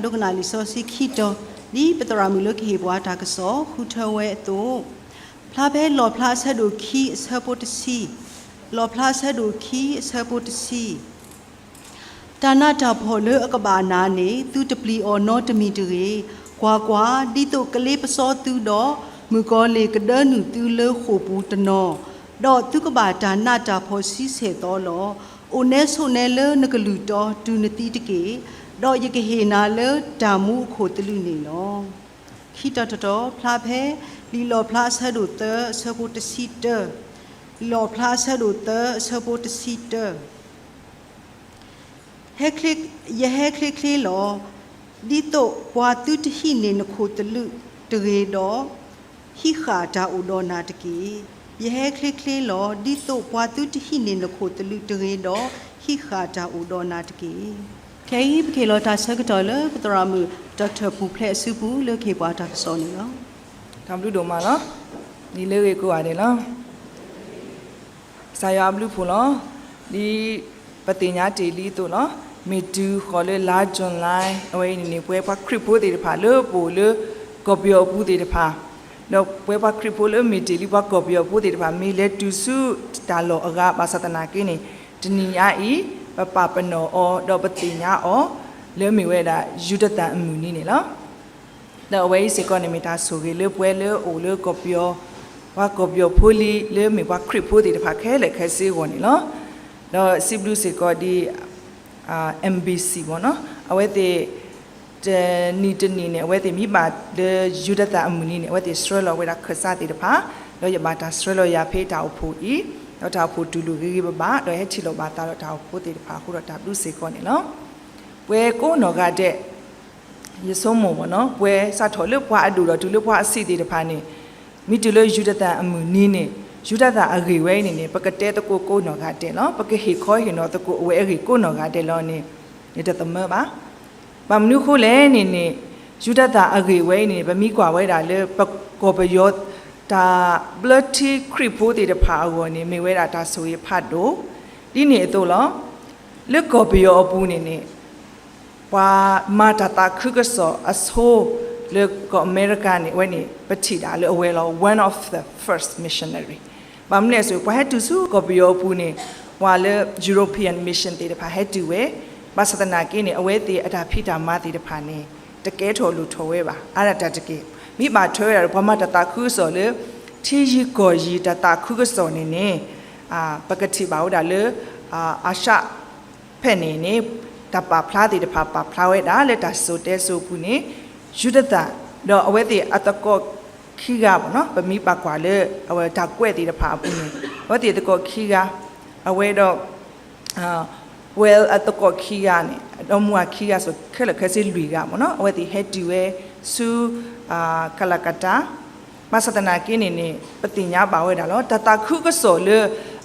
ဒိကနၣ်လံာ်စီဆှံခံတီၤ, ဒ်ပသရၣ်မုၣ်လၢကဟ့ၣ်ပှၤတၢ်ကစီၣ်ဃုထၢဝဲအသိး, ဖျါဖဲလီၣ်ဖျါအဆၢဒိၣ်ခံအဆၢဖိတဆံ, လီၣ်ဖျါအဆၢဒိၣ်ခံအဆၢဖိတဆံ တၢ်နးတၢ်ဖှီၣ်လၢအကဘၣ်နၤန့ၣ် သုတပျံၤအီၤနီတမံၤတဂ့ၤ. ကွၢ်ကွၢ်, ဒ်သိးကလ့ပစီသုဒီး, မုၣ်ကီၤလံၢ်ကဒၢနုာ်သုလၢဃိာ်ပူၤတနီၤ, ဒီးသုကဘၣ်တၢ်နးတၢ်ဖှီၣ်ဆံဆဲၣ်သီလီၤ. အိၣ်နဲဆိးနဲလၢနကလုၢ်တီတုၤနသံတက့ၢ်, ဒီးယကဟ့ၣ်နၤလၢတၢ်မူအခိၣ်သလုးန့ၣ်လီၤ. ခံတီၤတတီၤ ဖျါဖဲ လံာ်လီၣ်ဖျါအဆၢဒိၣ်သၢအဆၢဖိတဆံတၢ, လီၣ်ဖျါအဆၢဒိၣ်သၢအဆၢဖိတဆံတၢ ဟဲချ့, ယဟဲချ့ချ့လီၤ. ဒ်သိးပှၤသုတဟံးန့ၢ်နခိၣ်သလုးတဂ့ၤဒီး, ဟံးဃာ်တၢ်အိၣ်ဒီးနၤတက့ၢ်. ယဟဲချ့ချ့လီၤ. ဒ်သိးပှၤသုတဟံးန့ၢ်နခိၣ်သလုးတဂ့ၤဒီး, ဟံးဃာ်တၢ်အိၣ်ဒီးနၤတက့ၢ်. ခဲအံၤ ပကဟ့ၣ်လီၤတၢ်ဆၢကတီၢ်လၢပသရၣ်မုၣ် ဒီးထၢၣ်ပူၤဖျဲးအစုပူၤလၢကဟ့ၣ်ပှၤတၢ်ကစီၣ်န့ၣ်လီၤ. တၢ်ဘျုးဒိၣ်မးလီၤ. ဒ်လၢအဂ့ၤကိးဂၤဒဲးလီၤ. ကစၢ်ယွၤအဘျုးအဖှိၣ်လီၤ. ဒ်ပသ့ၣ်ညါတ့ၢ်လံအသိးလီၤ. မ့ၢ်တုၤဃီၤလၢလါ July အဝဲအံၤန့ၣ်န့ၣ် ပဝဲပှၤခရံာ်ဖိသ့ၣ်တဖၣ်လၢပအိၣ်လၢကီၢ်ပယီၤအပူၤသ့ၣ်တဖၣ်, ဒီးပဝဲပှၤခရံာ်ဖိလၢမ့ၢ်တ့ၢ်လံပှၤကီၢ်ပယီၤအဖိသ့ၣ်တဖၣ် မ့ၢ်လဲၤတုၤဆူတၢ်လီၢ်အဂၤ ဘၣ်ဆၣ်သနာ်က့န့ၣ် တနံၤညါအံၤ ပပာ်ပနီၣ်အီၤ ဒီးပသ့ၣ်ညါအီၤ လၢမ့ၢ်ဝဲဒၣ် ယူဒသၣ်အမုၢ်နံၤန့ၣ်လီၤ. ဒီးအဝဲအံၤစ့ၢ်ကီးန့ၣ် မ့ၢ်တၢ်ဆိၣ်ဂ့ၤလၢပဝဲလၢအိၣ်လၢကီၢ်ပယီၤ, ပှၤကီၢ်ပယီၤဖိလံၤ လၢမ့ၢ်ပှၤခရံာ်ဖိသ့ၣ်တဖၣ်ခဲလၢာ်ခဲဆ့အဂီၢ်န့ၣ်လီၤ. ဒီးစံးဘျုးစ့ၢ်ကီးဒ် embassy မ့ၢ်နီၤ, အဝဲသ့ၣ် တနံၤတနံၤန့ၣ် အဝဲသ့ၣ်မ့ၢ်ဘၣ်လၢယူဒသၣ်အမုၢ်နံၤန့ၣ် အဝဲသ့ၣ်ဆှၢလီၤဝဲဒၣ်ခၢၣ်စးသ့ၣ်တဖၣ်, ဒီးယဘၣ်တၢ်ဆှၢလီၤယၤဖဲတၢ်အိၣ်ဖှိၣ်အံၤ, ဒီးတၢ်အိၣ်ဖှိၣ်တူၢ်လိာ်ဂ့ၤဂ့ၤဘၣ်ဘၣ်, ဒီးဟဲထံၣ်လိာ်ဘၣ်သးဒီးတၢ်အိၣ်ဖှိၣ်သ့ၣ်တဖၣ်အဃိဒီးတၢ်ဘျုးစ့ၢ်ကီးန့ၣ်လီၤ. ပှၤကိးနီၢ်ဂၤဒဲး ယဆိကမိၣ်မ့ၢ်နီၤ, ပှၤစးထီၣ်လၢပှၤအဒိၣ်ဒီးတုၤလၢပှၤအဆံးသ့ၣ်တဖၣ်န့ၣ်, မ့ၢ်တုၤလၢယူဒသၣ်အမုၢ်နံၤန့ၣ်, ယူဒသၣ်အဂ့ၢ်ဝဲအံၤန့ၣ်န့ၣ် ပကတဲသကိးကိးနီၢ်ဂၤဒဲးလီၤ. ပကဟ့ၣ်ခီဟ့ၣ်နီၤသကိးအဝဲအဂ့ၢ်ကိးနီၢ်ဂၤဒဲးလီၤန့ၣ် ယတသမၢဘၣ်. ဘၣ်မနုၤအဃိလဲၣ်န့ၣ်န့ၣ်, ယူဒသၣ်အဂ့ၢ်ဝဲအံၤန့ၣ် ပမ့ၢ်ကွၢ်ဝဲဒၣ်လၢပကီၢ်ပယီၤ တၢ်ဘျၢထံခရံာ်ဖိသ့ၣ်တဖၣ်အဂီၢ်န့ၣ် မ့ၢ်ဝဲဒၣ်တၢ်ဆိၣ်ဂ့ၤဖးဒိၣ်, ဒ်န့ၣ်အသိးလီၤ. လၢကီၢ်ပယီၤအပူၤန့ၣ်န့ၣ် ပှၤမၤတၢ်သးခုကစီၣ်အဆိ လၢကီၢ်အမဲရကၤန့ၣ် အဝဲန့ၣ် ပထံၣ်ဒၣ်လၢအဝဲလီၤ one of the first missionary. ဘၣ်မနုၤလဲၣ်အသိး ပှၤဟဲတုၤဆူကီၢ်ပယီၤအပူၤန့ၣ် ပှၤလၢ European mission သ့ၣ်တဖၣ်ဟဲတုၤဝဲ, ဘၣ်ဆၣ်သနာ်က့န့ၣ် အဝဲသ့ၣ်အတၢ်ဖံးတၢ်မၤသ့ၣ်တဖၣ်န့ၣ် တကဲထီၣ်လိၣ်ထီၣ်ဝဲဘၣ်. အါဒၣ်တၢ်တက့ၢ်. မ့ၢ်ဘၣ်ထွဲဝဲဒၣ်ဒီးပှၤမၤတၢ်သးခုကစီၣ်လၢ ထံယံၤကီၢ်ယံၤတၢ်သးခုကစီၣ်န့ၣ်န့ၣ်, ပကထံၣ်ဘၣ်ဝဲဒၣ်လၢ အၤၡ ဖဲန့ၣ်န့ၣ် တၢ်ပာ်ဖျါသ့ၣ်တဖၣ်ပာ်ဖျါဝဲဒၣ်လၢတၢ်စိၤတဲစိၤအပူၤန့ၣ်, ယူဒသၣ် ဒီးအဝဲသ့ၣ်အသကိးခံဂၤမ့ၢ်နီၤ, ပမ့ၢ်ဘၣ်ကွၢ်လၢ အဝဲတၢ်ကွဲးသ့ၣ်တဖၣ်အပူၤန့ၣ် အဝဲသ့ၣ်အသကိးခံဂၤ, အဝဲဒီး ဝဲအသကိးခံဂၤန့ၣ် ဒီးမုၢ်ဂၤခံဂၤ ဆိးခဲလၢာ်ခဲဆ့လွံၢ်ဂၤမ့ၢ်နီၤ, အဝဲသ့ၣ်ဟဲတုၤဝဲဆူ ကလကတၢ, ဘၣ်ဆၣ်သနာ်က့န့ၣ်န့ၣ် ပသ့ၣ်ညါဘၣ်ဝဲဒၣ်လီၤ. တၢ်သးခုကစီၣ်လၢ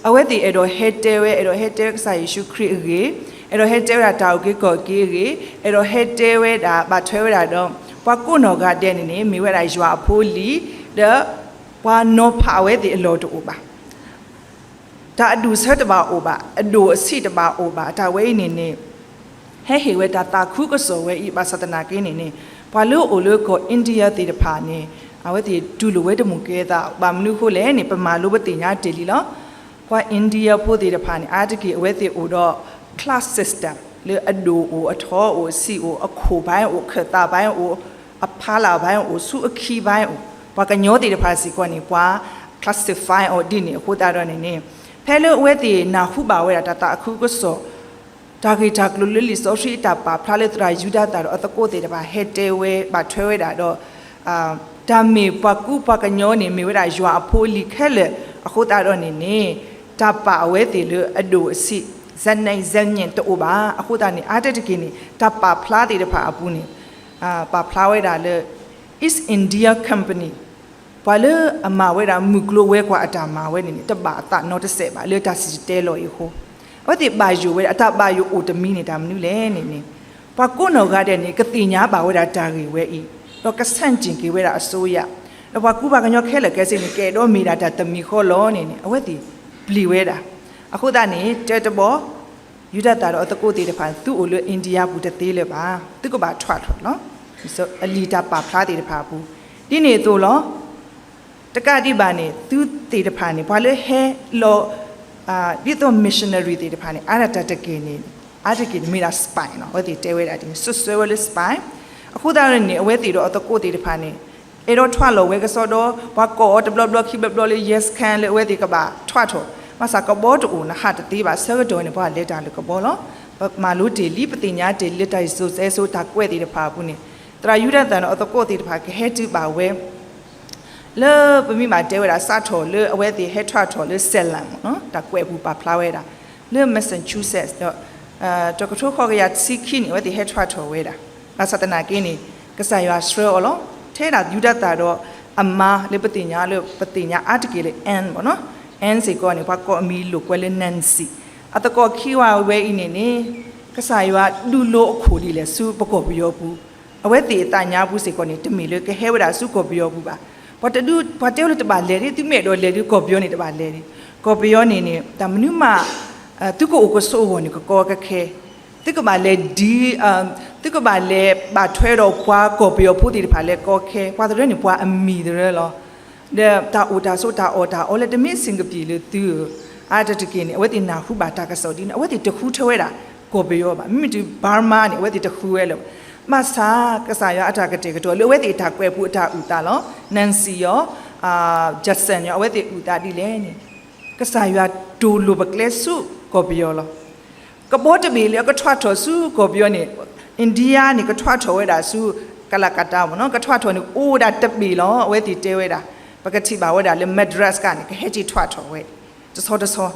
အဝဲသ့ၣ်အဲၣ်ဒိးဟဲတဲဝဲ, အဲၣ်ဒိးဟဲတဲဝဲကစၢ်ယ့ၣ်ၡူးခရံာ်အဂ့ၢ်, အဲၣ်ဒိးဟဲတဲဝဲဒၣ်တၢ်အုၣ်က့ၤခီၣ်က့ၤအဂ့ၢ်, အဲၣ်ဒိးဟဲတဲဝဲဒၣ် ဘၣ်ထွဲဝဲဒၣ်ဒီး ပှၤကိးနီၢ်ဂၤဒဲးန့ၣ်န့ၣ် မ့ၢ်ဝဲဒၣ်ယွၤအဖိအလံၤ, ဒီးပှၤနီၤဖးအဝဲသ့ၣ်အလီၢ်တအိၣ်ဘၣ်. တၢ်အဒူၣ်အဆၢတဘၣ်အိၣ်ဘၣ်, အဒိၣ်အဆံးတဘၣ်အိၣ်ဘၣ်. တၢ်ဝဲအံၤန့ၣ်န့ၣ် ဟဲဟ့ၣ်ဝဲတၢ်သးခုကစီၣ်ဝဲအံၤ ဘၣ်ဆၣ်သနာ်က့န့ၣ်န့ၣ် ပှၤလၢအိၣ်လၢကီၢ် India သ့ၣ်တဖၣ်န့ၣ် အဝဲသ့ၣ်တူၢ်လိာ်ဝဲတမုာ်ကဲသး, ဘၣ်မနုၤအဃိလဲၣ်န့ၣ် ပမၤလိပသ့ၣ်ညါတ့ၢ်လံလီၤ. ပှၤ India ဖိသ့ၣ်တဖၣ်န့ၣ် အါတက့ၢ်အဝဲသ့ၣ်အိၣ်ဒီး class system လၢအဒိၣ်အိၣ် အထီအိၣ် အဆံးအိၣ် အခိၣ်ဘၣ်အိၣ် ခၢၣ်သးဘၣ်အိၣ် အဖီလာ်ဘၣ်အိၣ် ဆူအခံဘၣ်အိၣ်, ပှၤကညီသ့ၣ်တဖၣ်စ့ၢ်ကီးန့ၣ် ပှၤ classify အီၤဒ်န့ၣ်အဃိသတးဒီးန့ၣ်န့ၣ် ဖဲလၢအဝဲသ့ၣ်နၢ်ဟူဘၣ်ဝဲဒၣ်တၢ်သးခုကစီၣ် တၢ်ဂ့ၢ်တၢ်ကျိၤလၢလံာ်စီဆှံအတၢ်ပာ်ဖျါလၢသရၣ်ယူဒၤသၣ်ဒီးအသကိးသ့ၣ်တဖၣ်ဟဲတဲဝဲဘၣ်ထွဲဝဲဒၣ်ဒီး တၢ်မ့ၢ်ပှၤကူပှၤကညီန့ၣ် မ့ၢ်ဝဲဒၣ်ယွၤအဖိအလံၤခဲလၢာ်အဃိသတးဒီးန့ၣ်န့ၣ် တၢ်ပာ်အဝဲသ့ၣ်လၢအဒိၣ်အဆံး ဇာတ်နိုင် ဇာတ်ညွှန်း တအိၣ်ဘၣ်. အဃိသတးန့ၣ် အါတက့ၢ်န့ၣ် တၢ်ပာ်ဖျါသ့ၣ်တဖၣ်အပူၤန့ၣ် ပာ်ဖျါဝဲဒၣ်လၢ East India Company ပှၤလၢအမၤဝဲဒၣ်မုၢ်ကျိၤဝဲၤကွာ်အတၢ်မၤဝဲန့ၣ်န့ၣ် တဘၣ်အသးနီတစဲးဘၣ် လၢတၢ်စံၣ်တဲၤတဲလီၤအံၤအဃိ အဝဲသ့ၣ်ဘၣ်ယိၣ်ဝဲဒၣ် အတၢ်ဘၣ်ယိၣ်အိၣ်တမံၤန့ၣ် တၢ်မနုၤလဲၣ်န့ၣ်န့ၣ် ပှၤကိးနီၢ်ဂၤဒဲးန့ၣ် ကသ့ၣ်ညါဘၣ်ဝဲဒၣ်တၢ်ဂ့ၢ်ဝဲအံၤ ဒီးကဆန့်ကျင်က့ၤဝဲဒၣ်အစိုးရ ဒီးပှၤကူပှၤကညီခဲလၢာ်ခဲဆ့န့ၣ် ကအဲၣ်ဒိးမ့ၢ်ဒၣ်တၢ်တမံၤဃီလီၤန့ၣ်န့ၣ် အဝဲသ့ၣ်ပျံၤဝဲဒၣ်. အဃိသတးန့ၣ် တဲတဘီ ယူဒၤသးဒီးအသကိးသ့ၣ်တဖၣ် သုအိၣ်လၢ India ပူၤတသ့လၢၤဘၣ်. သုကဘၣ်ထွးထီၣ်လီၤ. အလံာ်တၢ်ပာ်ဖျါသ့ၣ်တဖၣ်အပူၤ, ဒ်န့ၣ်အသိးလီၤ. တကးဒံးဘၣ်န့ၣ် သုသ့ၣ်တဖၣ်န့ၣ် ပှၤလၢဟဲလီၤ ဒ်သိး missionary သ့ၣ်တဖၣ်န့ၣ် အါဒၣ်တၢ်တက့ၢ်န့ၣ် အါတက့ၢ်န့ၣ်မ့ၢ်ဒၣ် spy နီၤ. အဝဲသ့ၣ်တဲဝဲဒၣ်ဒ်န့ၣ် စွပ်စွဲဝဲလၢ spy. အဃိသတးန့ၣ် အဝဲသ့ၣ်ဒီးအသကိးသ့ၣ်တဖၣ်န့ၣ် အဲၣ်ဒိးထွးလီၤဝဲကစီဒီ, ပှၤကိးအီၤတဘျီဘျီခံဘျီဘျီလၢ ရဲစခန်း လၢအဝဲသ့ၣ်ကဘၣ်ထွးထီၣ်, ဘၣ်ဆၣ်ကဘီတအိၣ် နဟးတသ့ဘၣ်. ဆၢကတီၢ်န့ၣ် ပှၤလဲၤတၢ်လၢကဘီလီၤ. ပမၤလိတ့ၢ်လံ, ပသ့ၣ်ညါတ့ၢ်လံ လၢတၢ်စံၣ်စိၤတဲစိၤတၢ်ကွဲးသ့ၣ်တဖၣ်အပူၤန့ၣ် သရၣ်ယူဒၤသၣ်ဒီးအသကိးသ့ၣ်တဖၣ် ကဟဲတုၤဘၣ်ဝဲ လၢပမ့ၢ်ဘၣ်တဲဝဲဒၣ် စးထီၣ်လၢအဝဲသ့ၣ်ဟဲထွးထီၣ်လၢ Salem မ့ၢ်နီၤ, တၢ်ကွဲးအပူၤပာ်ဖျါဝဲဒၣ် လၢ Massachusetts ဒီး တကထိဃိးကယၤတဆံခံန့ၣ် အဝဲသ့ၣ်ဟဲထွးထီၣ်ဝဲဒၣ်. ဘၣ်ဆၣ်သနာ်က့န့ၣ် ကစၢ်ယွၤဆှၢအီၤလီၤ. ထဲဒၣ်ယူဒၤသၣ်ဒီးအမါလၢပသ့ၣ်ညါလၢ ပသ့ၣ်ညါအါတက့ၢ်လၢ Anne မ့ၢ်နီၤ, Anne စ့ၢ်ကီးန့ၣ် ပှၤကိးအမံၤလိာ်ကွဲလၢ Nancy, အသကိးခံဂၤဝဲအံၤန့ၣ်န့ၣ် ကစၢ်ယွၤဒုးလိအခိၣ်ဒ်လဲၣ်ဆူပကီၢ်ပယီၤပူၤ, အဝဲသ့ၣ်အသးညါပူၤစ့ၢ်ကီးန့ၣ် တမ့ၢ်လၢကဟဲဝဲဒၣ်ဆူကီၢ်ပယီၤပူၤဘၣ်. ပှၤတဒုး ပှၤတဲဝဲလၢတဘၣ်လဲၤဒ် သုမ့ၢ်အဲၣ်ဒိးလဲၤဒ် ကီၢ်ပယီၤန့ၣ်တဘၣ်လဲၤဒ်, ကီၢ်ပယီၤန့ၣ်န့ၣ် တၢ်မနုၤမး သုကအိၣ်ကဆိးအဂီၢ်န့ၣ် ကကီကခဲ, သုကဘၣ်လဲၤဒ် သုကဘၣ်လဲၤဘၣ်ထွဲဒီးပှၤကီၢ်ပယီၤဖိသ့ၣ်တဖၣ်လၢကီခဲ, ပှၤတရၢန့ၣ် ပှၤအမံၤတရၢလီၤ. ဒီးတၢ်အိၣ်တၢ်ဆိးတၢ်အီၣ်တၢ်အီလၢတမ့ၢ် စင်ကပံၣ် လၢသုဧၢ, အါတက့ၢ်န့ၣ် အဝဲသ့ၣ်နၢ်ဟူဘၣ်တၢ်ကစီၣ်ဒ်န့ၣ် အဝဲသ့ၣ်တဃုထၢဝဲဒၣ် ကီၢ်ပယီၤဘၣ်. မ့မ့ၢ်တုၤ Burma န့ၣ် အဝဲသ့ၣ်တဃုဝဲလၢၤဘၣ်. ဘၣ်ဆၣ် ကစၢ်ယွၤအတၢ်ကတဲာ်ကတီၤလၢအဝဲသ့ၣ်အတၢ်ကွဲးပူၤအတၢ်အုၣ်သးလီၤ. Nancy ယီၤ Judson ယီၤ အဝဲသ့ၣ်အုၣ်သးဒ်လဲၣ်န့ၣ် ကစၢ်ယွၤတိၢ်လိာ်ပကျဲဆူကီၢ်ပယီၤလီၤ. ကဘီတဘ့ၣ်လၢအကထွးထီၣ်ဆူကီၢ်ပယီၤန့ၣ် India န့ၣ် ကထွးထီၣ်ဝဲဒၣ်ဆူ Calcutta မ့ၢ်နီၤ, ကထွးထီၣ်န့ၣ် အိၣ်ဝဲဒၣ်တဘ့ၣ်လီၤ. အဝဲသ့ၣ်တဲဝဲဒၣ် ပကထံၣ်ဘၣ်ဝဲဒၣ်လၢ Madras ကန့ၣ် ကဟဲက့ၤထွးထီၣ်ဝဲ တဆီတဆီ လံာ်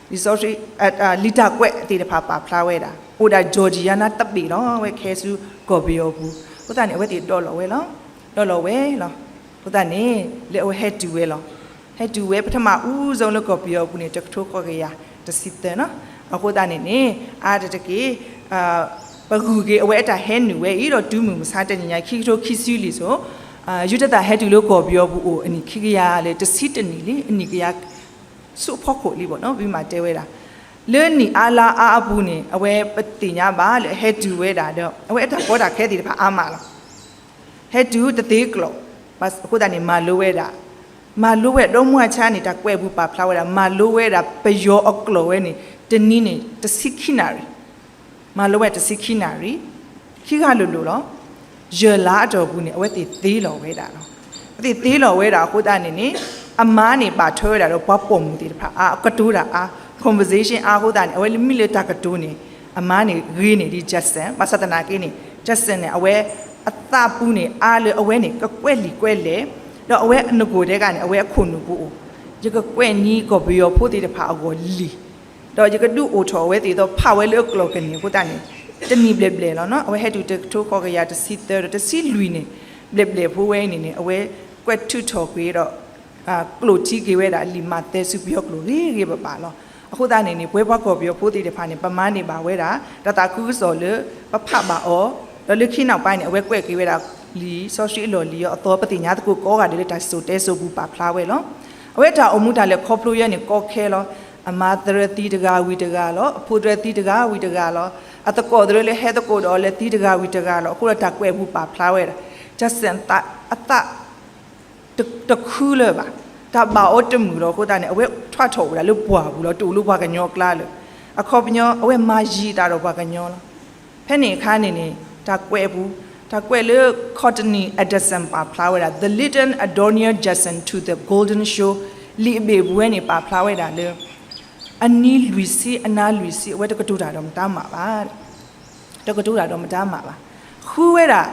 စီဆှံ လံာ်တၢ်ကွဲးသ့ၣ်တဖၣ်ပာ်ဖျါဝဲဒၣ် အိၣ်ဒၣ် Georgiana တဘ့ၣ်လီၤ. အဝဲကဟဲဆူကီၢ်ပယီၤပူၤ အဃိသတးန့ၣ် အဝဲသ့ၣ်ဒီးလီၤဝဲလီၤ. ဒီးလီၤဝဲလီၤ. အဃိသတးန့ၣ် လၢအဝဲဟဲတုၤဝဲလီၤ. ဟဲတုၤဝဲ ပထမအူစီလၢကီၢ်ပယီၤပူၤန့ၣ် တကထိဃိးကယၤတဆံသၢနီၤ. အဃိသတးန့ၣ်န့ၣ် အါတက့ၢ် ပဂုာ်က့ၤအဝဲအတၢ်ဟဲနုာ်ဝဲအံၤဒီး တုၤမုၢ်မဆါတနံၤညါ ခံကထိခံဆံလွံၢ်စိၤ ယူဒၤသၣ်ဟဲတုၤလၢကီၢ်ပယီၤပူၤအိၣ် အနံၣ်ခံကယၤလၢတဆံတနံၣ်လံ, အနံၣ်ကယၤဆူအဖီခိၣ်လံဘၣ်နီၤ. ဝံမးတဲဝဲဒၣ် လၢနံၣ်အါလါအါအပူၤန့ၣ် အဝဲပသ့ၣ်ညါဘၣ်လၢအဟဲတုၤဝဲဒၣ်ဒီး အဝဲအတၢ်ကီတၢ်ခဲသ့ၣ်တဖၣ်အါမးလီၤ. ဟဲတုၤတသ့ကျိာ်, အဃိသတးန့ၣ် မၤလိဝဲဒၣ်, မၤလိဝဲဒၣ်ဒီမါဆါန့ၣ် တၢ်ကွဲးပူၤပာ်ဖျါဝဲဒၣ် မၤလိဝဲဒၣ်ပယီၤအကျိာ်ဝဲန့ၣ် တနံၤန့ၣ် တဆံခံနၣ်ရံၣ် မၤလိဝဲတဆံခံနၣ်ရံၣ်, ခံဂၤလိၤလိၤလီၤ. ယဲၢ်လါအတီၢ်ပူၤန့ၣ် အဝဲသ့ၣ်သ့လီၤဝဲဒၣ်လီၤ. အဝဲသ့ၣ်သ့လီၤဝဲဒၣ်အဃိသတးန့ၣ်န့ၣ် အမါန့ၣ်ဘၣ်ထွဲဝဲဒၣ်ဒီးပှၤပိာ်မုၣ်သ့ၣ်တဖၣ်အါ, ကတိၤတၢ်အါ, conversation အါအဃိသတးန့ၣ် အဝဲလၢမ့ၢ်လၢတၢ်ကတိၤန့ၣ် အမါန့ၣ်ဂ့ၤန့ၢ်ဒ် Judson, ဘၣ်ဆၣ်သနာ်က့န့ၣ် Judson န့ၣ် အဝဲအသးပူၤန့ၣ် အါလၢအဝဲန့ၣ် ကကွဲးလံာ်ကွဲးလဲၢ်, ဒီးအဝဲအနၢ်ကိၣ်ဒဲးဂၤန့ၣ် အဝဲအခိၣ်နူာ်ပူၤအိၣ်, ယကကွဲးန့ၢ်ကီၢ်ပယီၤဖိသ့ၣ်တဖၣ်အဂီၢ်လံာ် ဒီးယကဒုးအိၣ်ထီၣ်အဝဲသ့ၣ်ဒီးဖးဝဲလၢအကျိာ်ကန့ၢ်အဃိသတးန့ၣ် တနံၣ်ဘျဲၣ်ဘျဲၣ်လီၤနီၤ. အဝဲဟဲတုၤတကထိဃိးကယၤတဆံသၢဒီးတဆံလွံၢ်န့ၣ် ဘျဲၣ်ဘျဲၣ်ဖိဝဲအံၤန့ၣ်န့ၣ် အဝဲကွဲးထုးထီၣ်ကွံာ်ဒီး ကျိာ်ထံက့ၤဝဲဒၣ်လံာ်မးသဲဆူပယီၤကျိာ်ဂ့ၤဂ့ၤဘၣ်ဘၣ်လီၤ. အဃိသတးန့ၣ်န့ၣ် ပဝဲပှၤကီၢ်ပယီၤဖိသ့ၣ်တဖၣ်န့ၣ် ပမၤန့ၢ်ဘၣ်ဝဲဒၣ် တၢ်သးခုကစီၣ်လၢ ပဖးဘၣ်အီၤ, ဒီးလၢခံနောက်ပိုင်းန့ၣ် အဝဲကွဲးက့ၤဝဲဒၣ်လံာ်စီဆှံအလီၢ်လံၤအီၤအသီ ပသ့ၣ်ညါသကိးကိးဂၤဒဲးလၢတၢ်စံၣ်စိၤတဲစိၤပူၤပာ်ဖျါဝဲလီၤ. အဝဲတၢ်အိၣ်မူတၢ်လဲၤခီဖျိယဲန့ၣ်ကီခဲလီၤ. အမါသရၢသံတဂၤဝံၤတဂၤလီၤ. အဖိသရၢသံတဂၤဝံၤတဂၤလီၤ. အသကိးသရၢလၢဟဲသကိးဒီးအီၤလဲၤသံတဂၤဝံၤတဂၤလီၤ. အဃိဒီးတၢ်ကွဲးပူၤပာ်ဖျါဝဲဒၣ် Judson အသး တခုလၢၤဘၣ်. တၢ်ဘၣ်အီၤတမုာ်လီၤအဃိသတးန့ၣ် အဝဲထွးထီၣ်အိၣ်ဝဲဒၣ်လၢပှၢ်ပူၤလီၤ. တအိၣ်လၢပှၤကညီအကျါလၢၤ. အခီပညီ အဝဲမၤယံာ်အသးဒီးပှၤကညီလီၤ. ဖဲန့ၣ်အခါန့ၣ်န့ၣ် တၢ်ကွဲးပူၤ, တၢ်ကွဲးလၢ Courtney Addison ပာ်ဖျါဝဲဒၣ် The Little Adoniram Judson to the Golden Show လံာ်အဘ့ၣ်ပူၤဝဲန့ၣ် ပာ်ဖျါဝဲဒၣ်လၢ အနံၤလွံၢ်ဆံအနၤလွံၢ်ဆံ အဝဲတကတိၤတၢ်ဒီးမတၤမးဘၣ်. တကတိၤတၢ်ဒီးမတၤမးဘၣ်. ဃုဝဲဒၣ်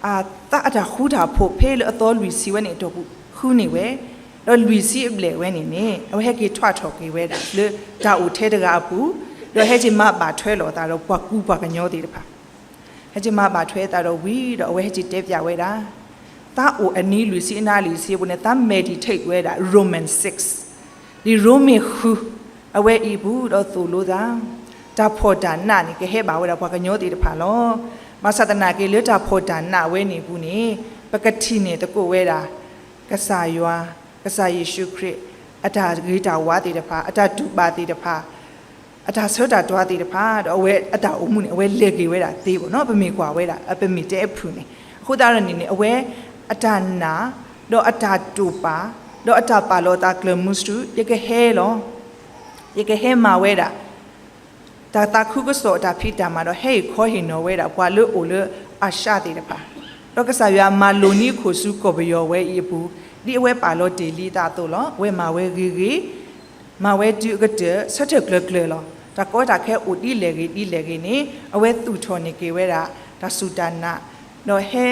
အသးအတၢ်ဃူတၢ်ဖိးဖဲလၢအသီလွံၢ်ဆံဝဲန့ၣ်အတီၢ်ပူၤ ဃုန့ၢ်ဝဲ, ဒီးလွံၢ်ဆံအဘျဲၣ်ဝဲန့ၣ်န့ၣ် အဝဲဟဲက့ၤထွးထီၣ်က့ၤဝဲဒၣ်လၢတၢ်အိၣ်ထဲတဂၤအပူၤ, ဒီးဟဲက့ၤမၤဘၣ်ထွဲလီၤအသးဒီးပှၤကူပှၤကညီသ့ၣ်တဖၣ် ဟဲက့ၤမၤဘၣ်ထွဲအသးဒီးဝံၤဒီး အဝဲဟဲက့ၤတဲဖျါဝဲဒၣ် သးအိၣ်အနံၤလွံၢ်ဆံအနၤလွံၢ်ဆံအပူၤန့ၣ် သး meditate ဝဲဒၣ် Romans six လံာ်ရိမ့ၤဃု အဝဲအံၤအပူၤဒီးသိၣ်လိသး တၢ်ဖှီၣ်တၢ်နးန့ၣ် ကဟဲဘၣ်ဝဲဒၣ်ပှၤကညီသ့ၣ်တဖၣ်လီၤ. ဘၣ်ဆၣ်သနာ်က့ လၢတၢ်ဖှီၣ်တၢ်နးဝဲန့ၣ်အပူၤန့ၣ် ပကထံၣ်န့ၢ်သကိးဝဲဒၣ် ကစၢ်ယွၤ, ကစၢ်ယ့ၣ်ၡူးခရံာ် အတၢ်ဂ့ၤတၢ်ဝါသ့ၣ်တဖၣ်, အတၢ်တူၢ်ဘၣ်သ့ၣ်တဖၣ် အတၢ်ဆၢတၢ်တွၤသ့ၣ်တဖၣ် ဒီးအဝဲအတၢ်အိၣ်မူန့ၣ် အဝဲလဲၤက့ၤဝဲဒၣ်သ့ဘၣ်နီၤ, ပမ့ၢ်ကွၢ်ဝဲဒၣ် ပမ့ၢ်တဲအဖုၣ်န့ၣ်. အဃိသတးဒီးန့ၣ်န့ၣ် အဝဲအတၢ်နာ် ဒီးအတၢ်တိာ်ပာ် ဒီးအတၢ်ပာ်လီၤအသးကျၢၤမုဆူ ယကဟဲလီၤ, ယကဟဲမၤဝဲဒၣ် တၢ်သးခုကစီၣ်အတၢ်ဖံးတၢ်မၤဒီး ဟဲအံၤခီဟ့ၣ်နီၤဝဲဒၣ်ပှၤလၢအိၣ်လၢအၡၣ်သ့ၣ်တဖၣ်, ဒီးကစၢ်ယွၤမၤလိာ်န့ၢ်အခိၣ်ဆူကီၢ်ပယီၤဝဲအံၤအပူၤ, ဒ်အဝဲပာ်လီၤတ့ၢ်လံအသးအသိးလီၤ. အဝဲမၤဝဲဂ့ၤဂ့ၤ, မၤဝဲတုၤအကတၢၢ် ဆၢထၢၣ်ကျၢၤကျၢၤလီၤ. တၢ်ကီတၢ်ခဲအိၣ်ဒ်လဲၣ်ဂ့ၤဒ်လဲၣ်ဂ့ၤန့ၣ် အဝဲသူၣ်ထီၣ်န့ၢ်က့ၤဝဲဒၣ် တၢ်စူၢ်တၢ်နာ်, ဒီးဟဲ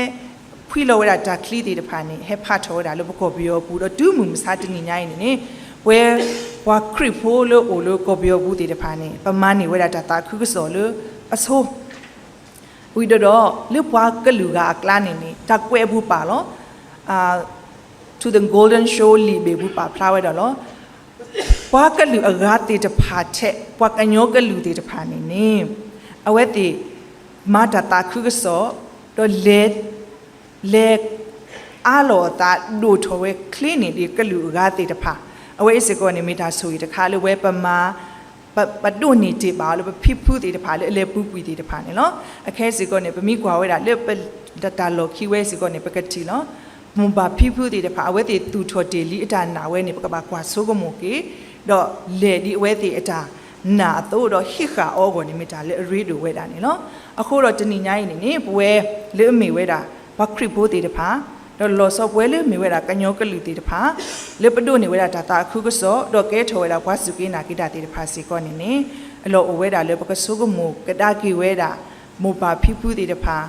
ဖှံလီၤဝဲဒၣ်တၢ်ချံသ့ၣ်တဖၣ်န့ၣ် ဟဲဖးထီၣ်ဝဲဒၣ်လၢပကီၢ်ပယီၤအပူၤ, ဒီးတုၤမုၢ်မဆါတနံၤညါအံၤန့ၣ်န့ၣ် ပဝဲပှၤခရံာ်ဖိလၢအိၣ်လၢကီၢ်ပယီၤပူၤသ့ၣ်တဖၣ်န့ၣ် ပမၤန့ၢ်ဝဲဒၣ်တၢ်သးခုကစီၣ်လၢအဆိ ဝံၤဒီးဒီး လၢပှၤကလုာ်ဂၤအကျါန့ၣ်န့ၣ် တၢ်ကွဲးအပူၤပာ်လီၤ. To the Golden Show လံာ်ဘ့ၣ်ပူၤပာ်ဖျါဝဲဒၣ်လီၤ. ပှၤကလုာ်အဂၤသ့ၣ်တဖၣ်ထဲး ပှၤကညီကလုာ်သ့ၣ်တဖၣ်န့ၣ်န့ၣ် အဝဲသ့ၣ်မၤတၢ်သးခုကစီၣ် ဒီးလဲၤ လဲၤ အါလီၤအသးဒိၣ်ထီၣ်ဝဲချ့န့ၢ်ဒံးကလုာ်အဂၤသ့ၣ်တဖၣ်, အဝဲအံၤစ့ၢ်ကီးန့ၣ် မ့ၢ်တၢ်ဆိၣ်ဂ့ၤတခါလၢပဝဲပမၤ ပဒိးန့ၢ်တ့ၢ်ဘၣ်အီၤလၢပဖံဖုသ့ၣ်တဖၣ်လၢအလဲၤပူၤကွံာ်သ့ၣ်တဖၣ်န့ၣ်လီၤ. အခဲအံၤစ့ၢ်ကီးန့ၣ် ပမ့ၢ်ကွၢ်ဝဲဒၣ်လၢပ တၢ်လီၢ်ခံဝဲစ့ၢ်ကီးန့ၣ် ပကထံၣ်လီၤ. မိၢ်ပၢ်ဖံဖုသ့ၣ်တဖၣ် အဝဲသ့ၣ်သူၣ်ထီၣ်တ့ၢ်လံအတၢ်နာ်ဝဲန့ၣ် ပကဘၣ်ကွၢ်ဆိကမိၣ်က့ၤ, ဒီးလဲၤဒ်အဝဲသ့ၣ်အတၢ်နာ်အသိး ဒီးဟံးဃာ်အီၤအဂီၢ်န့ၣ် မ့ၢ်တၢ်လၢအရ့ဒိၣ်ဝဲဒၣ်န့ၣ်လီၤ. အဃိဒီးတနံၤညါအံၤန့ၣ်န့ၣ် ပဝဲလၢအမ့ၢ်ဝဲဒၣ် ပှၤခရံာ်ဖိသ့ၣ်တဖၣ် ဒီးလီၤဆီပဝဲလၢအမ့ၢ်ဝဲဒၣ်ကညီကလုာ်သ့ၣ်တဖၣ် လၢပဒိးန့ၢ်ဝဲဒၣ်တၢ်သးခုကစီၣ် ဒီးကဲထီၣ်ဝဲဒၣ်ပှၤစူၢ်က့ၤနာ်က့ၤတၢ်သ့ၣ်တဖၣ်စ့ၢ်ကီးန့ၣ်န့ၣ် အလီၢ်အိၣ်ဝဲဒၣ်လၢပကဆိကမိၣ်ကဒါက့ၤဝဲဒၣ် မိၢ်ပၢ်ဖံဖုသ့ၣ်တဖၣ်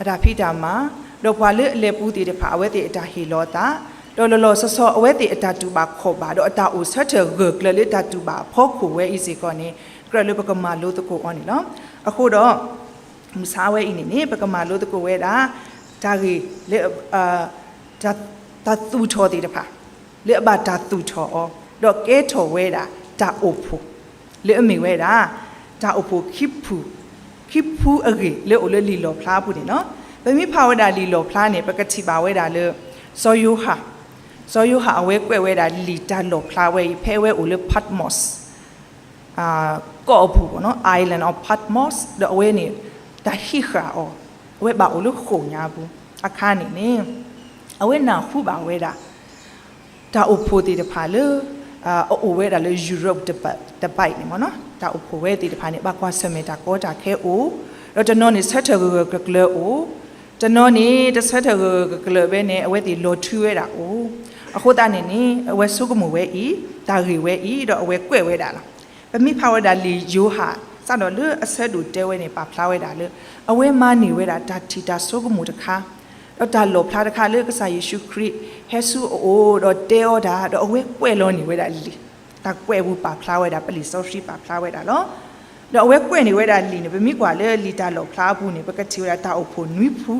အတၢ်ဖံးတၢ်မၤ, ဒီးပှၤလၢအလဲၤပူၤသ့ၣ်တဖၣ် အဝဲသ့ၣ်အတၢ်ဟ့ၣ်လီၤအသး, ဒီးလီၤလီၤဆီဆီအဝဲသ့ၣ်အတၢ်တူၢ်ဘၣ်ခီၣ်ဘၣ် ဒီးအတၢ်အိၣ်ဆၢထၢၣ်ဂၢၢ်ကျၢၤလၢတၢ်တူၢ်ဘၣ်အဖီခိၣ်ဝဲအံၤစ့ၢ်ကီးန့ၣ် ကြၢးလၢပကမၤလိသကိးအီၤန့ၣ်လီၤ. အဃိဒီး မုၢ်ဆါဝဲအံၤန့ၣ်န့ၣ် ပကမၤလိသကိးဝဲဒၣ် တၢ်ဂ့ၢ်လၢ တၢ်သူၣ်ထီၣ်သ့ၣ်တဖၣ် လၢအဘၣ်တၢ်သူၣ်ထီၣ်အီၤ ဒီးကဲထီၣ်ဝဲဒၣ်တၢ်အိၣ်ဖှိၣ် လၢအမ့ၢ်ဝဲဒၣ် တၢ်အိၣ်ဖှိၣ်ခံဖု ခံဖုအဂ့ၢ်လၢအိၣ်လၢလံာ်လီၣ်ဖျါအပူၤန့ၣ်လီၤ. ပမ့ၢ်ဖးဝဲဒၣ်လံာ်လီၣ်ဖျါန့ၣ် ပကထံၣ်ဘၣ်ဝဲဒၣ်လၢ စီၤယိၤဟၣ်, စီၤယိၤဟၣ်အဝဲကွဲးဝဲဒၣ်လံာ်တၢ်လီၣ်ဖျါဝဲအံၤ ဖဲအဝဲအိၣ်လၢ Patmos ကီၢ်အပူၤ island of Patmos ဒီးအဝဲန့ၣ် တၢ်ဟံးဃာ်အီၤ အဝဲဘၣ်အိၣ်လၢဃိာ်ညါအပူၤအခါန့ၣ်န့ၣ် အဝဲနၢ်ဟူဘၣ်ဝဲဒၣ် တၢ်အိၣ်ဖှိၣ်သ့ၣ်တဖၣ်လၢ အအိၣ်ဝဲဒၣ်လၢ Europe တဘ့ၣ်န့ၣ်မ့ၢ်နီၤ တၢ်အိၣ်ဖှိၣ်ဝဲသ့ၣ်တဖၣ်န့ၣ် ဘၣ်ကွၢ်ဆၢၣ်မဲာ်တၢ်ကီတၢ်ခဲအိၣ်, ဒီးတနီၤန့ၣ်ဆၢထၢၣ်ဂၢၢ်ဂၢၢ်ကျၢၤကျၢၤအိၣ်, တနီၤန့ၣ်တဆၢထၢၣ်ဂၢၢ်ဂၢၢ်ကျၢၤကျၢၤဘၣ်န့ၣ် အဝဲသ့ၣ်လီၤထွံဝဲဒၣ်အိၣ်. အဃိသတးန့ၣ်န့ၣ် အဝဲဆိကမိၣ်ဝဲအံၤ တၢ်ဂ့ၢ်ဝဲအံၤ ဒီးအဝဲကွဲးဝဲဒၣ်လီၤ. ပမ့ၢ်ဖးဝဲဒၣ်လံာ်ယိၤဟၣ် စးထီၣ်လၢအဆၢဒိၣ်တဲဝဲန့ၣ် ပာ်ဖျါဝဲဒၣ်လၢ အဝဲမၤန့ၢ်ဝဲဒၣ်တၢ်ထံၣ်တၢ်ဆိကမိၣ်တခါ ဒီးတၢ်လီၣ်ဖျါတခါလၢကစၢ်ယ့ၣ်ၡူးခရံာ် ဟဲဆူအအိၣ်ဒီးတဲအီၤတၢ် ဒီးအဝဲကွဲးလီၤန့ၢ်ဝဲဒၣ်လံာ်, တၢ်ကွဲးအပူၤပာ်ဖျါဝဲဒၣ် ပလံာ်စီဆှံပာ်ဖျါဝဲဒၣ်လီၤ. ဒီးအဝဲကွဲးန့ၢ်ဝဲဒၣ်လံာ်န့ၣ် ပမ့ၢ်ကွၢ်လၢလံာ်တၢ်လီၣ်ဖျါအပူၤန့ၣ် ပကထံၣ်ဝဲဒၣ်တၢ်အိၣ်ဖှိၣ်နွံဖု,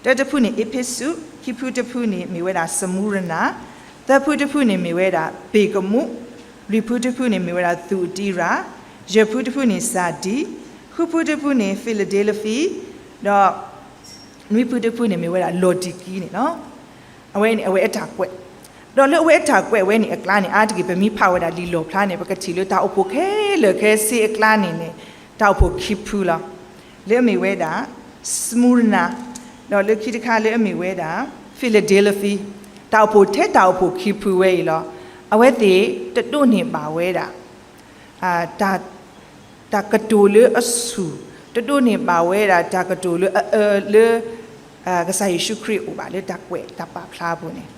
တၢတဖုန့ၣ် အ့းဖ့းစူး, ခံဖုတဖုန့ၣ်မ့ၢ်ဝဲဒၣ် စမူရနၤ, သၢဖုတဖုန့ၣ်မ့ၢ်ဝဲဒၣ် ပ့ၢ်ကမူး, လွံၢ်ဖုတဖုန့ၣ်မ့ၢ်ဝဲဒၣ် သူးတံရၤ, ယဲၢ်ဖုတဖုန့ၣ် စၤဒံး, ဃုဖုတဖုန့ၣ် ဖံလဒ့လဖံ, ဒီး နွံဖုတဖုန့ၣ်မ့ၢ်ဝဲဒၣ် လီၤဒံၤကံန့ၣ်လီၤ. အဝဲန့ၣ် အဝဲအတၢ်ကွဲး, ဒီးလၢအဝဲအတၢ်ကွဲးဝဲန့ၣ်အကျါန့ၣ် အါတက့ၢ်ပမ့ၢ်ဖးဝဲဒၣ်လံာ်လီၣ်ဖျါန့ၣ် ပကထံၣ်လၢတၢ်အိၣ်ဖှိၣ်ခဲလၢာ်ခဲဆ့အကျါန့ၣ်န့ၣ် တၢ်အိၣ်ဖှိၣ်ခံဖုလီၤ. လၢအမ့ၢ်ဝဲဒၣ် စမူရနၤ, ဒီးလၢခံတခါလၢအမ့ၢ်ဝဲဒၣ် ဖံလဒ့လဖံ, တၢ်အိၣ်ဖှိၣ်ထဲတၢ်အိၣ်ဖှိၣ်ခံဖုဝဲအံၤလီၤ. အဝဲသ့ၣ်တဒိးန့ၢ်ဘၣ်ဝဲဒၣ် တၢ်ကတိၤလၢအဆူၣ်, တဒိးန့ၢ်ဘၣ်ဝဲဒၣ်တၢ်ကတိၤလၢအအၢလၢ ကစၢ်ယ့ၣ်ၡူးခရံာ်အအိၣ်ဘၣ်လၢတၢ်ကွဲးတၢ်ပာ်ဖျါအပူၤန့ၣ်,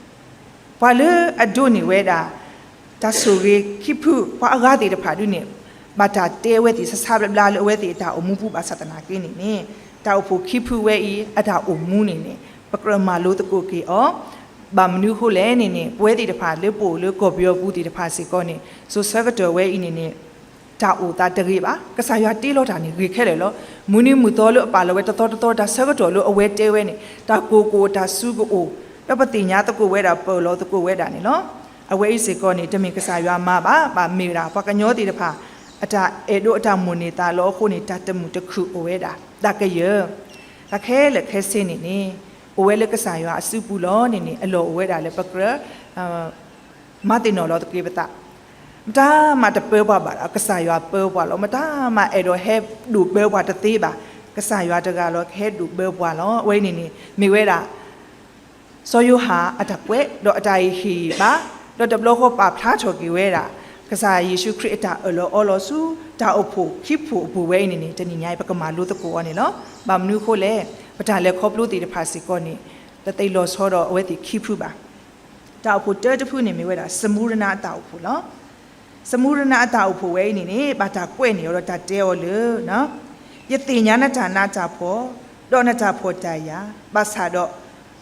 ပှၤလၢအဒိးန့ၢ်ဝဲဒၣ် တၢ်ဆိၣ်ဂ့ၤခံဖု ပှၤအဂၤသ့ၣ်တဖၣ်ဒုန့ၣ် ဘၣ်တၢ်တဲဝဲသ့ၣ်ဆါဆါဘျါဘျါလၢအဝဲသ့ၣ်အတၢ်အိၣ်မူပူၤဘၣ်ဆၣ်သနာ်က့န့ၣ်န့ၣ် တၢ်အိၣ်ဖှိၣ်ခံဖုဝဲအံၤ အတၢ်အိၣ်မူန့ၣ်န့ၣ် ပကြၢးမၤလိသကိးက့ၤအီၤ, ဘၣ်မနုၤအဃိလဲၣ်န့ၣ်န့ၣ် ပဝဲသ့ၣ်တဖၣ်လၢပအိၣ်လၢကီၢ်ပယီၤပူၤသ့ၣ်တဖၣ်စ့ၢ်ကီးန့ၣ် စိၤဆၢကတီၢ်ဝဲအံၤန့ၣ်န့ၣ် တၢ်အိၣ်သးတဂ့ၤဘၣ်. ကစၢ်ယွၤတ့လီၤတၢ်န့ၣ်ဂ့ၤခဲလၢာ်လီၤ. မုၢ်နံၤမုၢ်သီလၢအပာ်လီၤဝဲတသီတသီ တၢ်ဆၢကတီၢ်လၢအဝဲတဲဝဲန့ၣ် တၢ်ကိၢ်ကအိၣ်တၢ်စူၤကအိၣ် ဒီးပသ့ၣ်ညါသကိးဝဲဒၣ်ပၢၢ်လီၤသကိးဝဲဒၣ်န့ၣ်လီၤ. အဝဲအံၤစ့ၢ်ကီးန့ၣ် တမ့ၢ်ကစၢ်ယွၤမၤဘၣ်, ဘၣ်မ့ၢ်ဝဲဒၣ်ပှၤကညီသ့ၣ်တဖၣ် အတၢ်အဲၣ်ဒိးအတၢ်မိၣ်န့ၢ်သးလီၤအဃိန့ၣ် တၢ်တမုာ်တခုၣ်အိၣ်ဝဲဒၣ် တၢ်ကယၢၢ် တၢ်ခဲလၢာ်ခဲဆ့န့ၣ်န့ၣ် အိၣ်ဝဲလၢကစၢ်ယွၤအစုပူၤလီၤန့ၣ်န့ၣ် အလီၢ်အိၣ်ဝဲဒၣ်လၢပကြၢး မၤသ့ၣ်နီၣ်လီၤသက့ၤပသး. မတၤမးတပၢပှၤဘၣ်ဒီး ကစၢ်ယွၤပၢပှၤလီၤ. မတၤမးအဲၣ်ဒိးဟဲဒိးဘၢပှၤတသ့ဘၣ်, ကစၢ်ယွၤတဂၤလီၤ ကဟဲဒိးဘၢပှၤလီၤ. အဝဲအံၤန့ၣ်န့ၣ် မ့ၢ်ဝဲဒၣ် စီၤယိၤဟၣ်အတၢ်ကွဲး ဒီးအတၢ်ဟ့ၣ်ဂံၢ်ဟ့ၣ်ဘါ, ဒီးတဘျီဃီပာ်ဖျါထီၣ်က့ၤဝဲဒၣ် ကစၢ်ယ့ၣ်ၡူးခရံာ်အတၢ်အၢၣ်လီၤအီလီၤဆူ တၢ်အိၣ်ဖှိၣ်ခံဖှိၣ်အပူၤဝဲအံၤန့ၣ်န့ၣ် တနံၤညါအံၤ ပကမၤလိသကိးအီၤန့ၣ်လီၤ. ဘၣ်မနုၤအဃိလဲၣ်, ပတၢ်လဲၤခီဖျိသ့ၣ်တဖၣ်စ့ၢ်ကီးန့ၣ် တသ့ၣ်လီၤဆီဒီးအဝဲသ့ၣ်ခံဖုဘၣ်. တၢ်အိၣ်ဖှိၣ်တၢတဖုန့ၣ်မ့ၢ်ဝဲဒၣ် စမူရနၤအတၢ်အိၣ်ဖှိၣ်လီၤ. စမူရနၤအတၢ်အိၣ်ဖှိၣ်ဝဲအံၤန့ၣ်န့ၣ် ဘၣ်တၢ်ကွဲးန့ၢ်အီၤဒီးတၢ်တဲအီၤလၢ ယသ့ၣ်ညါနတၢ်နးတၢ်ဖှီၣ် ဒီးနတၢ်ဖှီၣ်တၢ်ယာ်, ဘၣ်ဆၣ်ဒီး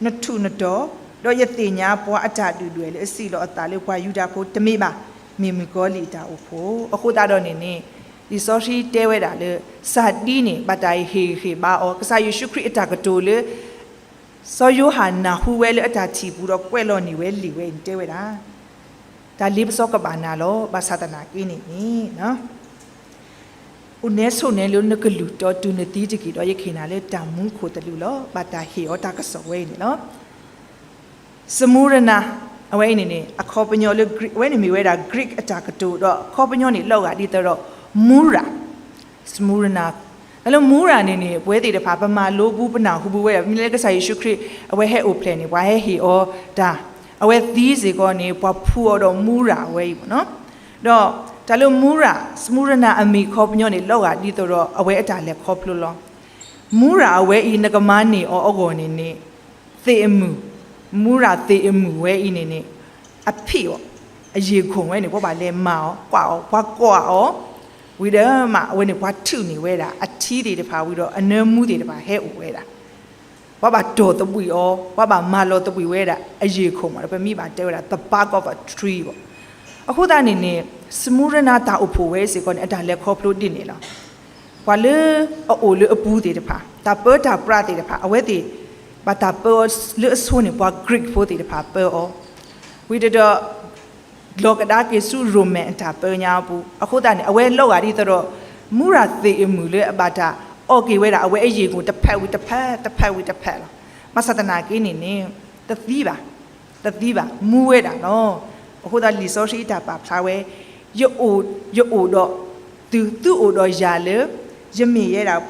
နထူးနတီၤ, ဒီးယသ့ၣ်ညါပှၤအတၢ်ဒုၣ်ဒွဲၣ်လၢအစံးလီၤအသးလၢပှၤယူဒၤဖိတမ့ၢ်ဘၣ်, မ့ၢ်မုၣ်ကီၤလံၢ်အတၢ်အိၣ်ဖှိၣ်. အဃိသတးဒီးန့ၣ်န့ၣ် လံာ်စီဆှံတဲဝဲဒၣ်လၢ စၢ်ဒံန့ၣ် ဘၣ်တၢ်ဟ့ၣ်ဂံၢ်ဟ့ၣ်ဘါအီၤ ကစၢ်ယ့ၣ်ၡူးခရံာ်အတၢ်ကတိၤလၢ စီၤယိၤဟၣ်နၢ်ဟူဝဲလၢအတၢ်ထံၣ်ပူၤဒီးကွဲးလီၤန့ၢ်ဝဲလံာ်ဝဲအံၤန့ၣ်တဲဝဲဒၣ်, တၢ်လ့ပစီကဘၣ်နၤလီၤ. ဘၣ်ဆၣ်သနာ်က့န့ၣ်န့ၣ် အိၣ်နဲဆိးနဲလၢနကလုၢ်တီတုၤနသံတက့ၢ်ဒီး ယကဟ့ၣ်နၤလၢတၢ်မူခိၣ်သလုးလီၤ. ဘၣ်တၢ်ဟ့ၣ်အီၤတၢ်ကစီၣ်ဝဲအံၤန့ၣ်လီၤ. စမူရနၤ အဝဲအံၤန့ၣ်န့ၣ် အခီပညီလၢ Greek အဝဲန့ၣ်မ့ၢ်ဝဲဒၣ် Greek အတၢ်ကတိၤ ဒီးအခီပညီန့ၣ် လီၤဂာ်ဒ်သိးဒီး မူရၤ စမူရနၤ, တၢ်လၢမူရၤန့ၣ်န့ၣ် ပဝဲသ့ၣ်တဖၣ် ပမၤလိပူၤ ပနၢ်ဟူပူၤဝဲဒၣ် မ့ၢ်လၢကစၢ်ယ့ၣ်ၡူးခရံာ် အဝဲဟဲအိၣ်ဖျဲၣ်န့ၣ် ပှၤဟဲဟ့ၣ်အီၤတၢ်, အဝဲသံစ့ၢ်ကီးန့ၣ် ပှၤဖှူအီၤဒီးမူရၤအဝဲအံၤဘၣ်နီၤ. ဒီးတၢ်လၢမူရၤ စမူရနၤအမံၤအခီပညီန့ၣ် လီၤဂာ်ဒ်သိးဒီး အဝဲအတၢ်လဲၤခီဖျိလီၤ. မူရၤအဝဲအံၤ နကမၤန့ၢ်အီၤအဂီၢ်န့ၣ်န့ၣ် သ့ၣ်အမုၢ်, မူရၤသ့ၣ်အမုၢ်ဝဲအံၤန့ၣ်န့ၣ် အဖံးအီၤ, အယ့ၢ်ခိၣ်ဝဲန့ၣ် ပှၤဘၣ်လဲၤမၤအီၤ ကွၢ်အီၤ ပှၤကွၢ်အီၤ, ဝံၤဒီးမး အဝဲန့ၣ် ပှၤထုးန့ၢ်ဝဲဒၣ် အထံသ့ၣ်တဖၣ်ဝံၤဒီး အနၢမူသ့ၣ်တဖၣ်ဟဲအိၣ်ဝဲဒၣ် ပှၤဘၣ်တီၢ်သဘှံးအီၤ, ပှၤဘၣ်မၤလီၤသဘှံးဝဲဒၣ် အယ့ၢ်ခိၣ်မးဒီး ပမ့ၢ်ဘၣ်တဲဝဲဒၣ် the bark of a tree ဘၣ်. အဃိသတးန့ၣ်န့ၣ် စမူရနၤတၢ်အိၣ်ဖှိၣ်ဝဲစ့ၢ်ကီးန့ၣ် အတၢ်လဲၤခီဖျိဒ်န့ၣ်လီၤ. ပှၤလၢအအိၣ်လၢအပူၤသ့ၣ်တဖၣ် တၢ်ပၢတၢ်ပြးသ့ၣ်တဖၣ် အဝဲသ့ၣ် ဘၣ်တၢ်ပၢအီၤလၢအဆိန့ၣ် ပှၤ Greek ဖိသ့ၣ်တဖၣ်ပၢအီၤ, ဝံၤဒီး လီၤကဒါက့ၤဆူ Roman အတၢ်ပၢညါအပူၤ, အဃိသတးန့ၣ် အဝဲလီၤဂာ်ဒ်သိးဒီး မူရၤသ့ၣ်အမုၢ်လၢအဘၣ်တၢ်အီၣ်က့ၤဝဲဒၣ် အဝဲအယ့ၢ်ခိၣ်တဖးဝံၤတဖး တဖးဝံၤတဖးလီၤ. ဘၣ်ဆၣ်သနာ်က့န့ၣ်န့ၣ် တသံဘၣ်, တသံဘၣ် မူဝဲဒၣ်လီၤ. အဃိသတးလံာ်စီဆှံအတၢ်ပာ်ဖျါဝဲ ယအိၣ်, ယအိၣ်ဒီးသု, သုအိၣ်ဒီးယၤလၢ ယမ့ၢ်ယဲဒၣ်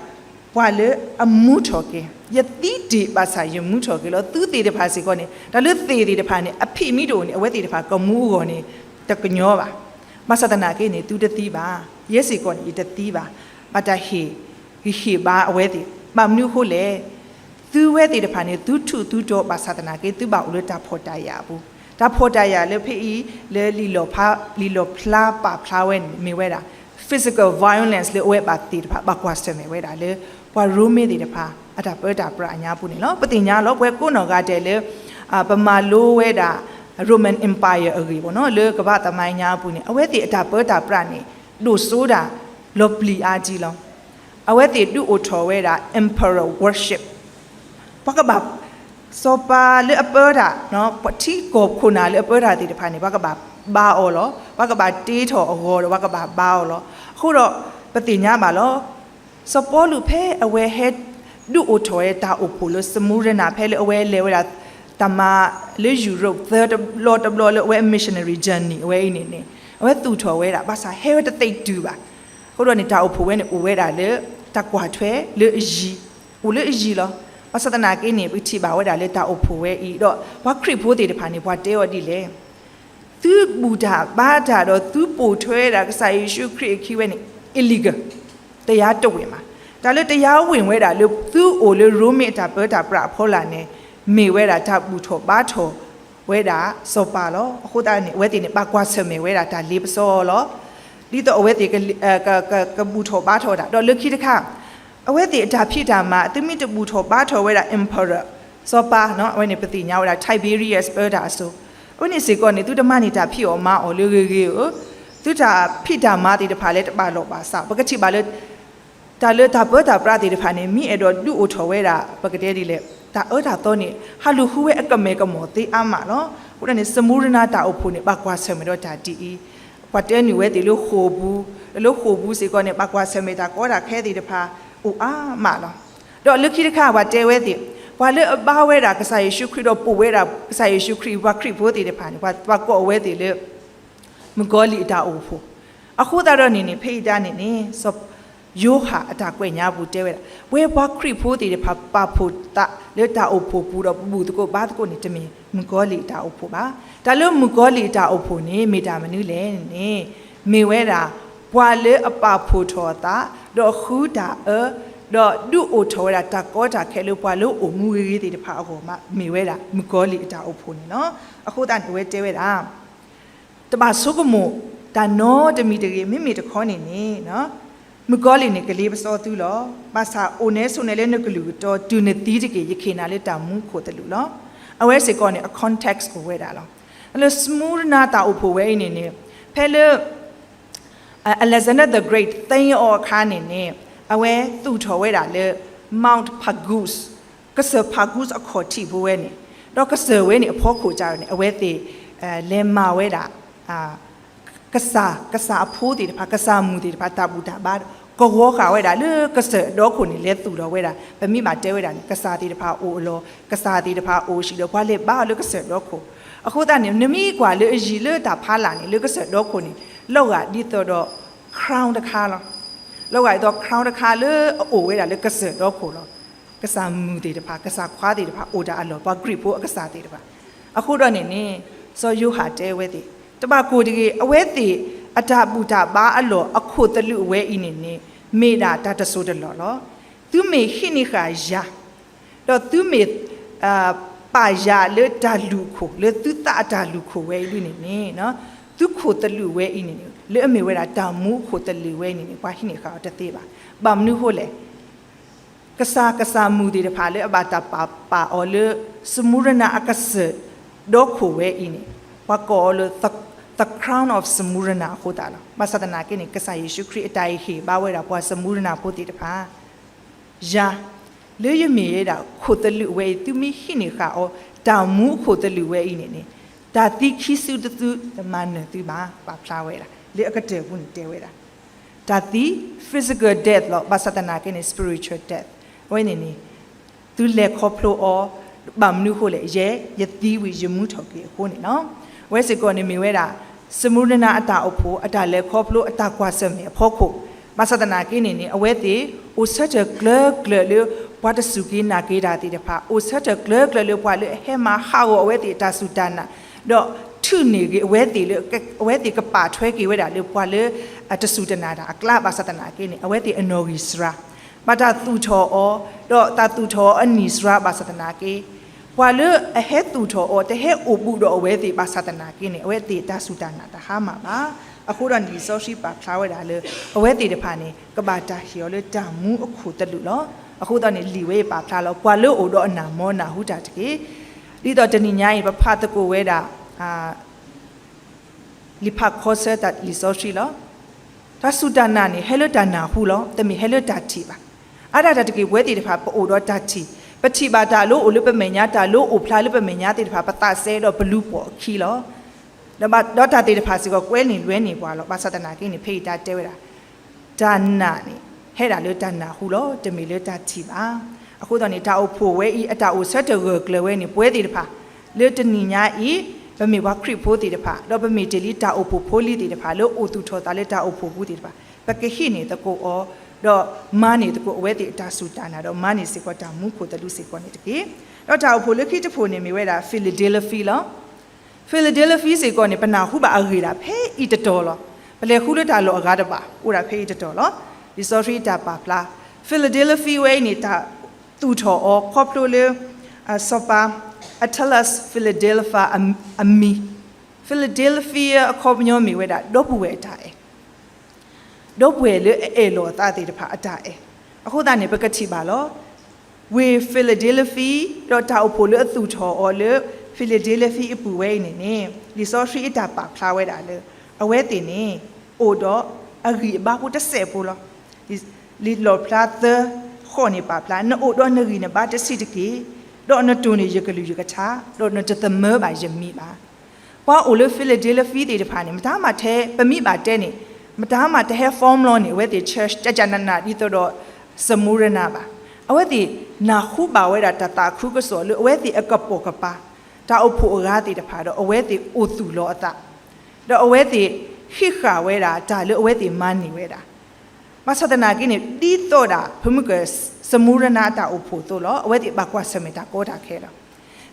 ပှၤလၢအမူထီၣ်က့ၤ, ယသံတ့ၢ်ဘၣ်ဆၣ်ယမူထီၣ်က့ၤလီၤ. သုသ့ၣ်တဖၣ်စ့ၢ်ကီးန့ၣ် တၢ်လၢသ့ၣ်သ့ၣ်တဖၣ်န့ၣ် အဖံးမ့ၢ်တအိၣ်န့ၣ် အဝဲသ့ၣ်တဖၣ်ကမူအဂီၢ်န့ၣ် တကညီဘၣ်. ဘၣ်ဆၣ်သနာ်က့န့ၣ် သုတသံဘၣ်, ယဲစ့ၢ်ကီးန့ၣ် ယတသံဘၣ်. ဘၣ်တၢ်ဟ့ၣ်ဂံၢ်ဟ့ၣ်ဘါအဝဲသ့ၣ် ဘၣ်မနုၤအဃိလဲၣ်. သုဝဲသ့ၣ်တဖၣ်န့ၣ် သုထူးသုတီၤဘၣ်ဆၣ်သနာ်က့ သုဘၣ်အိၣ်လၢတၢ်ဖှီၣ်တၢ်ယာ်အပူၤ, တၢ်ဖှီၣ်တၢ်ယာ်လၢဖဲအံၤ လၢ လံာ်လီၣ်ဖျါပာ်ဖျါဝဲန့ၣ် မ့ၢ်ဝဲဒၣ် physical violence လၢအဝဲဘၣ်သ့ၣ်တဖၣ် ဘၣ်ကွၢ်ဆၢၣ်မဲာ်ဝဲဒၣ်လၢ ပှၤရိမ့ၤသ့ၣ်တဖၣ် အတၢ်ပၢတၢ်ပြးအညါပူၤန့ၣ်လီၤ. ပသ့ၣ်ညါလီၤ ပဝဲကိးနီၢ်ဂၤဒဲးလၢ ပမၤလိဝဲဒၣ် Roman Empire အဂ့ၢ်ဘၣ်နီၤ လၢကမ္ဘာ့သမိုင်းညါအပူၤန့ၣ် အဝဲသ့ၣ်အတၢ်ပၢတၢ်ပြးန့ၣ် ဒိၣ်စိဒၣ်လီၤပျံၤအါကံလီၤ. အဝဲသ့ၣ်ဒုးအိၣ်ထီၣ်ဝဲဒၣ် emperor worship ပှၤကဘၣ် စီၤပၤလၢအပၢတၢ်, ပှၤထံကီၢ်ခိၣ်နၢ်လၢအပၢတၢ်သ့ၣ်တဖၣ်န့ၣ် ပှၤကဘၣ်ဘါအီၤလီၤ. ပှၤကဘၣ်တ့ထီၣ်အဂီၤဒီး ပှၤကဘၣ်ဘါအီၤလီၤ. အဃိဒီး ပသ့ၣ်ညါဘၣ်လီၤ. စီၤပီလူးဖဲအဝဲဟဲဒုးအိၣ်ထီၣ်ဝဲတၢ်အိၣ်ဖှိၣ်လၢ စမူရနၤ ဖဲလၢအဝဲလဲၤဝဲဒၣ် တၢ်မၤလၢ Europe သၢတဘျီတဘျီလၢအဝဲအ missionary journey အဝဲအံၤန့ၣ်န့ၣ် အဝဲသူၣ်ထီၣ်ဝဲဒၣ် ဘၣ်ဆၣ်ဟဲဝဲတသ့တုၤဘၣ်. အဃိဒီးန့ၣ် တၢ်အိၣ်ဖှိၣ်ဝဲန့ၣ်အိၣ်ဝဲဒၣ်လၢ တၢ်ကွၢ်ထွဲလၢအယံၤ, အိၣ်လၢအယံၤလီၤ. ဘၣ်ဆၣ်သနာ်က့န့ၣ် ပကထံၣ်ဘၣ်ဝဲဒၣ်လၢတၢ်အိၣ်ဖှိၣ်ဝဲအံၤဒီး ပှၤခရံာ်ဖိသ့ၣ်တဖၣ်န့ၣ် ပှၤတဲအီၤဒ်လဲၣ်. သုဘူၣ်တၢ်ဘါတၢ်ဒီးသုပိာ်ထွဲဝဲဒၣ်ကစၢ်ယ့ၣ်ၡူးခရံာ်အခံဝဲန့ၣ် illegal, တရားဝင်မး. တၢ်လၢတရားဝင်ဝဲဒၣ်လၢသုအိၣ်လၢရိမ့ၤအတၢ်ပၢတၢ်ပြးအဖီလာ်န့ၣ် မ့ၢ်ဝဲဒၣ်တၢ်ဘူၣ်ထီၣ်ဘါထီၣ်ဝဲဒၣ်စီၤပၤလီၤ. အဃိသတးန့ၣ် အဝဲသ့ၣ်န့ၣ် ဘၣ်ကွၢ်ဆၢၣ်မဲာ်ဝဲဒၣ်တၢ်လ့ပစီလီၤ. ဒ်သိးအဝဲသ့ၣ် ကဘူၣ်ထီၣ်ဘါထီၣ်တၢ် ဒီးလၢခံတခါ အဝဲသ့ၣ်အတၢ်ဖံးတၢ်မၤ သုမ့ၢ်တဘူၣ်ထီၣ်ဘါထီၣ်ဝဲဒၣ် emperor စီၤပၤ, အဝဲန့ၣ်ပသ့ၣ်ညါဝဲဒၣ် Tiberius ပၢတၢ်အစိၤ, အဝဲန့ၣ်စ့ၢ်ကီးန့ၣ် သုတမၤန့ၢ်တၢ်ဖံးအီၣ်မၤအီၣ်လၢဂ့ၤဂ့ၤဧၢ, သုတၢ်ဖံးတၢ်မၤသ့ၣ်တဖၣ်လၢတဘၣ်လီၢ်ဘၣ်စး, ပကထံၣ်ဘၣ်လၢ တၢ်လၢတၢ်ပၢတၢ်ပြးသ့ၣ်တဖၣ်န့ၣ် မ့ၢ်အဲၣ်ဒိးဒုးအိၣ်ထီၣ်ဝဲဒၣ် ပကတဲဒ်လဲၣ်, တၢ်အၢတၢ်သီန့ၣ် ဟးလူၤဃုဝဲအကမဲာ်ကမီၣ်သ့အါမးလီၤ. အဃိန့ၣ် စမူရနၤတၢ်အိၣ်ဖှိၣ်န့ၣ် ဘၣ်ကွၢ်ဆၢၣ်မဲာ်ဒီးတၢ်ဒ်အံၤ, ပှၤတဲနုာ်ဝဲသ့ၣ်လၢဃိာ်ပူၤ, လၢဃိာ်ပူၤစ့ၢ်ကီးန့ၣ် ဘၣ်ကွၢ်ဆၢၣ်မဲာ်တၢ်ကီတၢ်ခဲသ့ၣ်တဖၣ် အိၣ်အါမးလီၤ. ဒီးလၢခံတခါ ပှၤတဲဝဲသ့ၣ်, ပှၤလၢအဘါဝဲဒၣ်ကစၢ်ယ့ၣ်ၡူးခရံာ်ဒီးပိာ်ဝဲဒၣ်ကစၢ်ယ့ၣ်ၡူးခရံာ် ပှၤခရံာ်ဖိသ့ၣ်တဖၣ်န့ၣ် ပှၤကိးဝဲသ့ၣ်လၢ မုၣ်ကီၤလံၢ်အတၢ်အိၣ်ဖှိၣ်. အဃိသတးဒီးန့ၣ်န့ၣ် ဖဲအံၤတၢ်န့ၣ်န့ၣ် စီၤယိၤဟၣ်အတၢ်ကွဲးညါပူၤတဲဝဲဒၣ် ပဝဲပှၤခရံာ်ဖိသ့ၣ်တဖၣ် ပာ်ဖှိၣ်သးလၢတၢ်အိၣ်ဖှိၣ်ပူၤဒီးပဘူၣ်သကိးဘါသကိးန့ၣ် တမ့ၢ်မုၣ်ကီၤလံၢ်အတၢ်အိၣ်ဖှိၣ်ဘၣ်. တၢ်လၢမုၣ်ကီၤလံၢ်အတၢ်အိၣ်ဖှိၣ်န့ၣ် မ့ၢ်တၢ်မနုၤလဲၣ်န့ၣ် မ့ၢ်ဝဲဒၣ် ပှၤလၢအပာ်ဖှိၣ်ထီၣ်အသး ဒီးဃုတၢ်အၢ ဒီးဒုးအိၣ်ထီၣ်ဝဲဒၣ်တၢ်ကီတၢ်ခဲလၢပှၤလၢအိၣ်မူဂ့ၤဂ့ၤသ့ၣ်တဖၣ်အဂီၢ်မး မ့ၢ်ဝဲဒၣ်မုၣ်ကီၤလံၢ်အတၢ်အိၣ်ဖှိၣ်န့ၣ်လီၤ. အဃိသတးန့ၣ် အဝဲတဲဝဲဒၣ် တဘၣ်ဆိကမိၣ်တၢ်နီတမံၤတဂ့ၤ, မ့မ့ၢ်တခီန့ၣ်န့ၣ် မုၣ်ကီၤလံၢ်န့ၣ် ကလ့ပစီသုလီၤ. ဘၣ်ဆၣ်အိၣ်နဲဆိးနဲလၢနကလုၢ်ကတီၤ တုၤနသံတက့ၢ် ယခ့ၣ်နၤလၢတၢ်မူခိၣ်သလုးလီၤ. အဝဲစ့ၢ်ကီးန့ၣ် အ context အိၣ်ဝဲဒၣ်လီၤ. လၢ Smyrna တၢ်အိၣ်ဖှိၣ်ဝဲအံၤန့ၣ်န့ၣ် ဖဲလၢ Alexander the Great သ့အီၤအခါန့ၣ်န့ၣ် အဝဲသူၣ်ထီၣ်ဝဲဒၣ်လၢ Mount Pagus ကစၢၢ် Pagus အခီၣ်ထံးဖိဝဲန့ၣ်, ဒီးကစၢၢ်ဝဲန့ၣ်အဖီခိၣ်ကဒီးန့ၣ် အဝဲသ့ၣ် လဲၤမၤဝဲဒၣ် ကစၢ်, ကစၢ်အဖိသ့ၣ်တဖၣ်, ကစၢ်မုၣ်သ့ၣ်တဖၣ် တၢ်ဘူၣ်တၢ်ဘါဒီး ကဝီၤဃာ်ဝဲဒၣ်လၢကစၢၢ်အဒီခိၣ်န့ၣ် လဲၤသူၣ်ထီၣ်ဝဲဒၣ်. ပမ့ၢ်ဘၣ်တဲဝဲဒၣ်န့ၣ် ကစၢ်သ့ၣ်တဖၣ်အိၣ်အလီၢ်, ကစၢ်သ့ၣ်တဖၣ်အိၣ်ဆံးဒီး ပှၤလဲၤဘါအီၤလၢကစၢၢ်ဒီခိၣ်. အဃိသတးန့ၣ် နမ့ၢ်ကွၢ်လၢအယံၤလၢတၢ်ဖးလၢ်န့ၣ် လၢကစၢၢ်ဒီခိၣ်န့ၣ် လီၤဂာ်ဒ်သိးဒီး crown တခါလီၤ. လီၤဂာ်ဒ်သိး crown တခါလၢအအိၣ်ဝဲဒၣ်လၢကစၢၢ်ဒီခိၣ်လီၤ. ကစၢ်မုၣ်သ့ၣ်တဖၣ်, ကစၢ်ခွါသ့ၣ်တဖၣ် အိၣ်တၢ်အလီၢ်, ပှၤကရံၣ်ဖိအကစၢ်သ့ၣ်တဖၣ်. အဃိဒီးန့ၣ်န့ၣ် စီၤယိၤဟၣ်တဲဝဲသ့ၣ် တဘၣ်ကိၢ်တဂ့ၤ, အဝဲသ့ၣ်အတၢ်ဘူၣ်တၢ်ဘါအလီၢ် အခိၣ်သလုးဝဲအံၤန့ၣ်န့ၣ် မ့ၢ်ဒၣ်တၢ်တစိၢ်တလီၢ်လီၤ. သုမ့ၢ်ဟံးန့ၢ်ဃာ်ယၤ ဒီးသုမ့ၢ် ပာ်ယၤလၢတၢ်လုၢ်ခိၣ်, လၢသုသးအတၢ်လုၢ်ခိၣ်ဝဲအံၤဒ်န့ၣ်န့ၣ်, သုခိၣ်သလုးဝဲအံၤန့ၣ်န့ၣ် လၢအမ့ၢ်ဝဲဒၣ်တၢ်မူအခိၣ်သလုးဝဲအံၤန့ၣ်န့ၣ် ပှၤဟံးန့ၢ်ဃာ်အီၤတသ့ဘၣ်. ဘၣ်မနုၤဃိလဲၣ်. ကစၢ်, ကစၢ်မုၣ်သ့ၣ်တဖၣ်လၢအဘၣ်တၢ်ပာ်ပာ်အီၤလၢ စမူရနၤအကစၢၢ်ဒီခိၣ်ဝဲအံၤန့ၣ် ပှၤကိးအီၤလၢ the, the crown of Smyrna အဃိသတးလီၤ. ဘၣ်ဆၣ်သနာ်က့န့ၣ် ကစၢ်ယ့ၣ်ၡူးခရံာ်အတၢ်အံၤဟ့ၣ်ဘါဝဲဒၣ်ပှၤစမူရနၤဖိသ့ၣ်တဖၣ် ယၤ, လၢယမ့ၢ်ဝဲဒၣ်ခိၣ်သလုးဝဲအံၤ သုမ့ၢ်ဟံးန့ၢ်ဃာ်အီၤ တၢ်မူအခိၣ်သလုးဝဲအံၤန့ၣ်န့ၣ် တၢ်သံခံစုတစုတမၤနၢၤသုဘၣ်, ပာ်ဖျါဝဲဒၣ် လၢအကတၢၢ်ပူၤန့ၣ်တဲဝဲဒၣ် တၢ်သံ physical death လီၤ. ဘၣ်ဆၣ်သနာ်က့န့ၣ် spiritual death အဝဲန့ၣ်န့ၣ် သုလဲၤခီဖျိအီၤ ဘၣ်မနုၤအဃိလဲၣ်, ယဲယသံဝံၤယမူထီၣ်က့ၤအဃိန့ၣ်လီၤ. အဝဲစ့ၢ်ကီးန့ၣ်မ့ၢ်ဝဲဒၣ် စမူရနၤအတၢ်အိၣ်ဖှိၣ် အတၢ်လဲၤခီဖျိအတၢ်ကွၢ်ဆၢၣ်မဲာ်အဖီခိၣ်, ဘၣ်ဆၣ်သနာ်က့န့ၣ်န့ၣ် အဝဲသ့ၣ်အိၣ်ဆၢထၢၣ်ကျၢၤကျၢၤလၢ ပှၤတစူၢ်က့ၤနာ်က့ၤတၢ်သ့ၣ်တဖၣ်, အိၣ်ဆၢထၢၣ်ကျၢၤကျၢၤလၢပှၤလၢအဟဲမၤဟးဂီၤအဝဲသ့ၣ်အတၢ်စူၢ်တၢ်နာ်, ဒီးထုးန့ၢ်က့ၤအဝဲသ့ၣ်လၢ အဝဲသ့ၣ်ကပာ်ထွဲက့ၤဝဲဒၣ်လၢပှၤလၢအတစူၢ်တနာ်တၢ်အကျါ, ဘၣ်ဆၣ်သနာ်က့န့ၣ် အဝဲသ့ၣ်အနီၣ်ဂံၢ်စှၤ ဘၣ်တၢ်သူၣ်ထီၣ်အီၤ, ဒီးတၢ်သူၣ်ထီၣ်အီၤအနံၣ်စှၤဘၣ်ဆၣ်သနာ်က့, ပှၤလၢအဟဲသူၣ်ထီၣ်အီၤ တဟဲအိၣ်ဘူးဒီးအဝဲသ့ၣ်ဘၣ်ဆၣ်သနာ်က့န့ၣ် အဝဲသ့ၣ်တၢ်စူၢ်တၢ်နာ်တဟါမၢ်ဘၣ်. အဃိဒီးန့ၣ် လံာ်စီဆှံပာ်ဖျါဝဲဒၣ်လၢ အဝဲသ့ၣ်တဖၣ်န့ၣ် ကဘၣ်တၢ်ဟ့ၣ်အီၤလၢတၢ်မူအခိၣ်သလုးလီၤ. အဃိသတးန့ၣ် လံာ်ဝဲအံၤပာ်ဖျါလီၤ ပှၤလၢအိၣ်ဒီးအနၢ်မီနၢ်ဟူတၢ်တက့ၢ်. ဒ်သိးတနံၤညါအံၤ ပဖးသကိးဝဲဒၣ် လံာ်ဖးခီဆၢတၢ်လံာ်စီဆှံလီၤ. တၢ်စူၢ်တၢ်နာ်န့ၣ် ဟဲလၢတၢ်နၢ်ဟူလီၤ, တမ့ၢ်ဟဲလၢတၢ်ထံၣ်ဘၣ်. အါဒၣ်တၢ်တက့ၢ် ပဝဲသ့ၣ်တဖၣ် ပအိၣ်ဒီးတၢ်ထံၣ်, ပထံၣ်ဘၣ်တၢ်လၢအိၣ်လၢပမဲာ်ညါ, တၢ်လၢအိၣ်ဖျါလၢပမဲာ်ညါသ့ၣ်တဖၣ် ပသးစဲဒီးပလူၤပိာ်အခံလီၤ. ဒီးတၢ်သ့ၣ်တဖၣ်စ့ၢ်ကီး ကွဲန့ၢ်လွဲန့ၢ်ပှၤလီၤ. ဘၣ်ဆၣ်သနာ်က့န့ၣ် ဖဲအံၤတၢ်တဲဝဲဒၣ် တၢ်နာ်န့ၣ် ဟဲဒၣ်လၢတၢ်နၢ်ဟူလီၤ, တမ့ၢ်လၢတၢ်ထံၣ်ဘၣ်. အဃိသတးန့ၣ် တၢ်အိၣ်ဖှိၣ်ဝဲအံၤ အတၢ်အိၣ်ဆၢထၢၣ်ဂၢၢ်ကျၢၤဝဲန့ၣ် ပဝဲသ့ၣ်တဖၣ် လၢတနံၤညါအံၤ ပမ့ၢ်ပှၤခရံာ်ဖိသ့ၣ်တဖၣ် ဒီးပမ့ၢ်တ့ၢ်လံတၢ်အိၣ်ဖှိၣ်ဖိလံၤသ့ၣ်တဖၣ် လၢအိၣ်သူၣ်ထီၣ်သးလၢတၢ်အိၣ်ဖှိၣ်ပူၤသ့ၣ်တဖၣ် ပကဟံးန့ၢ်သကိးအီၤ ဒီးမၤန့ၢ်သကိးအဝဲသ့ၣ်အတၢ်စူၢ်တၢ်နာ် ဒီးမၤန့ၢ်စ့ၢ်ကီးတၢ်မူခိၣ်သလုးစ့ၢ်ကီးန့ၣ်တက့ၢ်. ဒီးတၢ်အိၣ်ဖှိၣ်လၢခံတဖှိၣ်န့ၣ်မ့ၢ်ဝဲဒၣ် Philadelphia လီၤ. Philadelphia စ့ၢ်ကီးန့ၣ် ပနၢ်ဟူဘၣ်အဂ့ၢ်ဒၣ်ဖဲအံၤတတီၤလီၤ. ပလဲၤဃုလၢတၢ်လီၢ်အဂၤတဘၣ် အိၣ်ဒၣ်ဖဲအံၤတတီၤလီၤ. လံာ်စီဆှံတၢ်ပာ်ဖျါ Philadelphia ဝဲအံၤန့ၣ် တၢ်သူၣ်ထီၣ်အီၤခီဖျိလၢ စီၤပၤ Attalus Philadelphus အမံၤ, Philadelphia အခီပညီမ့ၢ်ဝဲဒၣ် ဒီပုၢ်ဝဲၢ်အတၢ်အဲၣ် ဒီပုၢ်ဝဲၢ်လၢအအဲၣ်လီၤအသးသ့ၣ်တဖၣ်အတၢ်အဲၣ်. အဃိသတးန့ၣ် ပကထံၣ်ဘၣ်လီၤ. ဝ့ၢ် Philadelphia ဒီးတၢ်အိၣ်ဖှိၣ်လၢအသူၣ်ထီၣ်အီၤလၢ Philadelphia အပူၤဝဲအံၤန့ၣ်န့ၣ် လံာ်စီဆှံအတၢ်ပာ်ဖျါဝဲဒၣ်လၢ အဝဲသ့ၣ်န့ၣ် အိၣ်ဒီးအဂံၢ်အဘါဖိတစဲးဖိလီၤ. လံာ်လီၣ်ဖျါသၢဃိးန့ၣ်ပာ်ဖျါ နအိၣ်ဒီးနဂံၢ်နဘါတဆံးတက့ၢ်, ဒီးနတိၢ်န့ၢ်ယကလုၢ်ယကထါ, ဒီးနတသမၢဘၣ်ယမံၤဘၣ်. ပှၤအိၣ်လၢ Philadelphia သ့ၣ်တဖၣ်န့ၣ် မတၤမးထဲ ပမ့ၢ်ဘၣ်တဲန့ၣ် မတၤမးတဟဲ form လီၤန့ၣ် အဝဲသ့ၣ် church ကကနးနးဒ်သိးဒီး Smyrna ဘၣ်. အဝဲသ့ၣ်နၢ်ဟူဘၣ်ဝဲဒၣ်တၢ်သးခုကစီၣ်လၢအဝဲသ့ၣ်အကပိာ်ကပၤ တၢ်အိၣ်ဖှိၣ်အဂၤသ့ၣ်တဖၣ်ဒီး အဝဲသ့ၣ်အိၣ်သူၣ်လီၤအသး ဒီးအဝဲသ့ၣ်ဟံးဃာ်ဝဲဒၣ်တၢ်လၢအဝဲသ့ၣ်မၤန့ၢ်ဝဲဒၣ်, ဘၣ်ဆၣ်သနာ်က့န့ၣ် ဒ်သိးဒၣ် ဖဲမုၢ်ကၢၢ် စမူရနါအတၢ်အိၣ်ဖှိၣ်အသိးလီၤ. အဝဲသ့ၣ်ဘၣ်ကွၢ်ဆၢၣ်မဲာ်တၢ်ကီတၢ်ခဲလီၤ.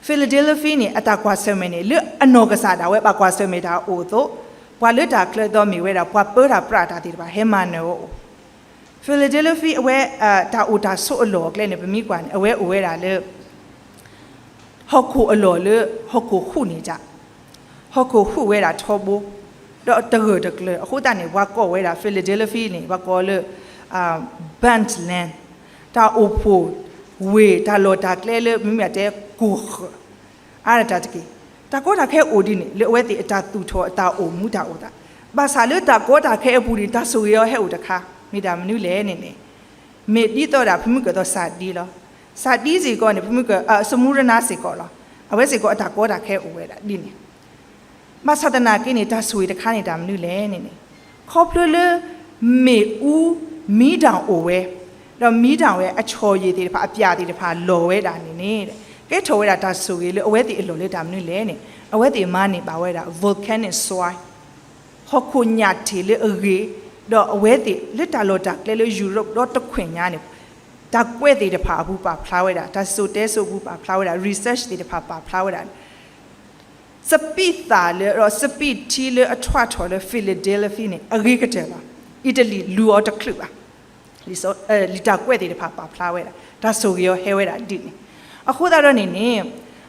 Philadelphia န့ၣ် အတၢ်ကွၢ်ဆၢၣ်မဲာ်န့ၣ် လၢအနီၢ်ကစၢ်ဒၣ်ဝဲဘၣ်ကွၢ်ဆၢၣ်မဲာ်တၢ်အိၣ်အသိး, ပှၤလၢတၢ်ချၢသီမ့ၢ်ဝဲဒၣ် ပှၤပၢတၢ်ပြးတၢ်သ့ၣ်တဖၣ် ဟဲမၤနၢၤဝဲအိၣ် Philadelphia အဝဲ တၢ်အိၣ်တၢ်ဆိးအလီၢ်အကျဲန့ၣ် ပမ့ၢ်ကွၢ်န့ၣ် အဝဲအိၣ်ဝဲဒၣ်လၢ ဟီၣ်ခိၣ်အလီၢ်လၢ ဟီၣ်ခိၣ်ဟူးန့ၢ်တၢ်, ဟီၣ်ခိၣ်ဟူးဝဲဒၣ်ထီဘိ, ဒီးတဂၢၢ်တကျၢၤ, အဃိသတးန့ၣ် ပှၤကိးဝဲဒၣ် Philadelphia န့ၣ် ပှၤကိးလၢ burnt land, တၢ်အိၣ်ဖှိၣ်ဝ့ၢ် တၢ်လီၢ်တၢ်ကျဲလၢ မ့မ့ၢ်တဲကိၢ်ဃၢၤ အါဒၣ်တၢ်တက့ၢ်. တၢ်ကီတၢ်ခဲအိၣ်ဒ်န့ၣ် လၢအဝဲသ့ၣ်အတၢ်သူၣ်ထီၣ်အတၢ်အိၣ်မူတၢ်အိၣ်သး, ဘၣ်ဆၣ်လၢတၢ်ကီတၢ်ခဲအပူၤန့ၣ် တၢ်ဆိၣ်ဂ့ၤအီၤဟဲအိၣ်တခါ, မ့ၢ်တၢ်မနုၤလဲၣ်န့ၣ်န့ၣ်, မ့ၢ်ဒ်သိးဒၣ် ဖဲမုၢ်ကၢၢ်သီစၤဒံလီၤ. စၤဒံစ့ၢ်ကီးန့ၣ် ဖဲမုၢ်ကၢၢ် စမူရနါစ့ၢ်ကီးလီၤ. အဝဲစ့ၢ်ကီးအတၢ်ကီတၢ်ခဲအိၣ်ဝဲဒၣ်ဒ်န့ၣ် ဘၣ်ဆၣ်သနာ်က့န့ၣ် တၢ်ဆိၣ်ဂ့ၤတခါန့ၣ် တၢ်မနုၤလဲၣ်န့ၣ်န့ၣ်, ခီဖျိလၢ မ့ၣ်အူ မီးတောင် အိၣ်ဝဲ, ဒီး မီးတောင် ဝဲအဆီၣ်ယံာ်သ့ၣ်တဖၣ် အပျၢ်သ့ၣ်တဖၣ်လီၤဝဲဒၣ်န့ၣ်န့ၣ်, ကဲထီၣ်ဝဲဒၣ်တၢ်ဆိၣ်ဂ့ၤလၢအဝဲသ့ၣ်အလီၢ်လၢတၢ်မနုၤလဲၣ်န့ၣ်, အဝဲသ့ၣ်မၤန့ၢ်ဘၣ်ဝဲဒၣ် volcanic soil, ဟီၣ်ခိၣ်ညၣ်ထံးလၢအဂ့ၤ, ဒီးအဝဲသ့ၣ်လၢတၢ်လီၢ်တၢ်ကျဲလၢယူၤရပၤဒီတခွ့ၣ်ညါန့ၣ်, တၢ်ကွဲးသ့ၣ်တဖၣ်အပူၤပာ်ဖျါဝဲဒၣ်, တၢ်စိၣ်တဲစိၣ်အပူၤပာ်ဖျါဝဲဒၣ်, research သ့ၣ်တဖၣ်ပာ်ဖျါဝဲဒၣ် စပံးသၣ်လၢ ဒီးစပံးထံလၢအထွးထီၣ်လၢ Philadelphia န့ၣ် အဂ့ၤကတၢၢ်ဘၣ်. အံၣ်တလံၣ်လူၤအီၤတချုးဘၣ်. လံာ်တၢ်ကွဲးသ့ၣ်တဖၣ်ပာ်ဖျါဝဲဒၣ်, တၢ်ဆိၣ်ဂ့ၤအီၤဟဲဝဲဒၣ်ဒ်န့ၣ်. အဃိသတးဒီးန့ၣ်န့ၣ်,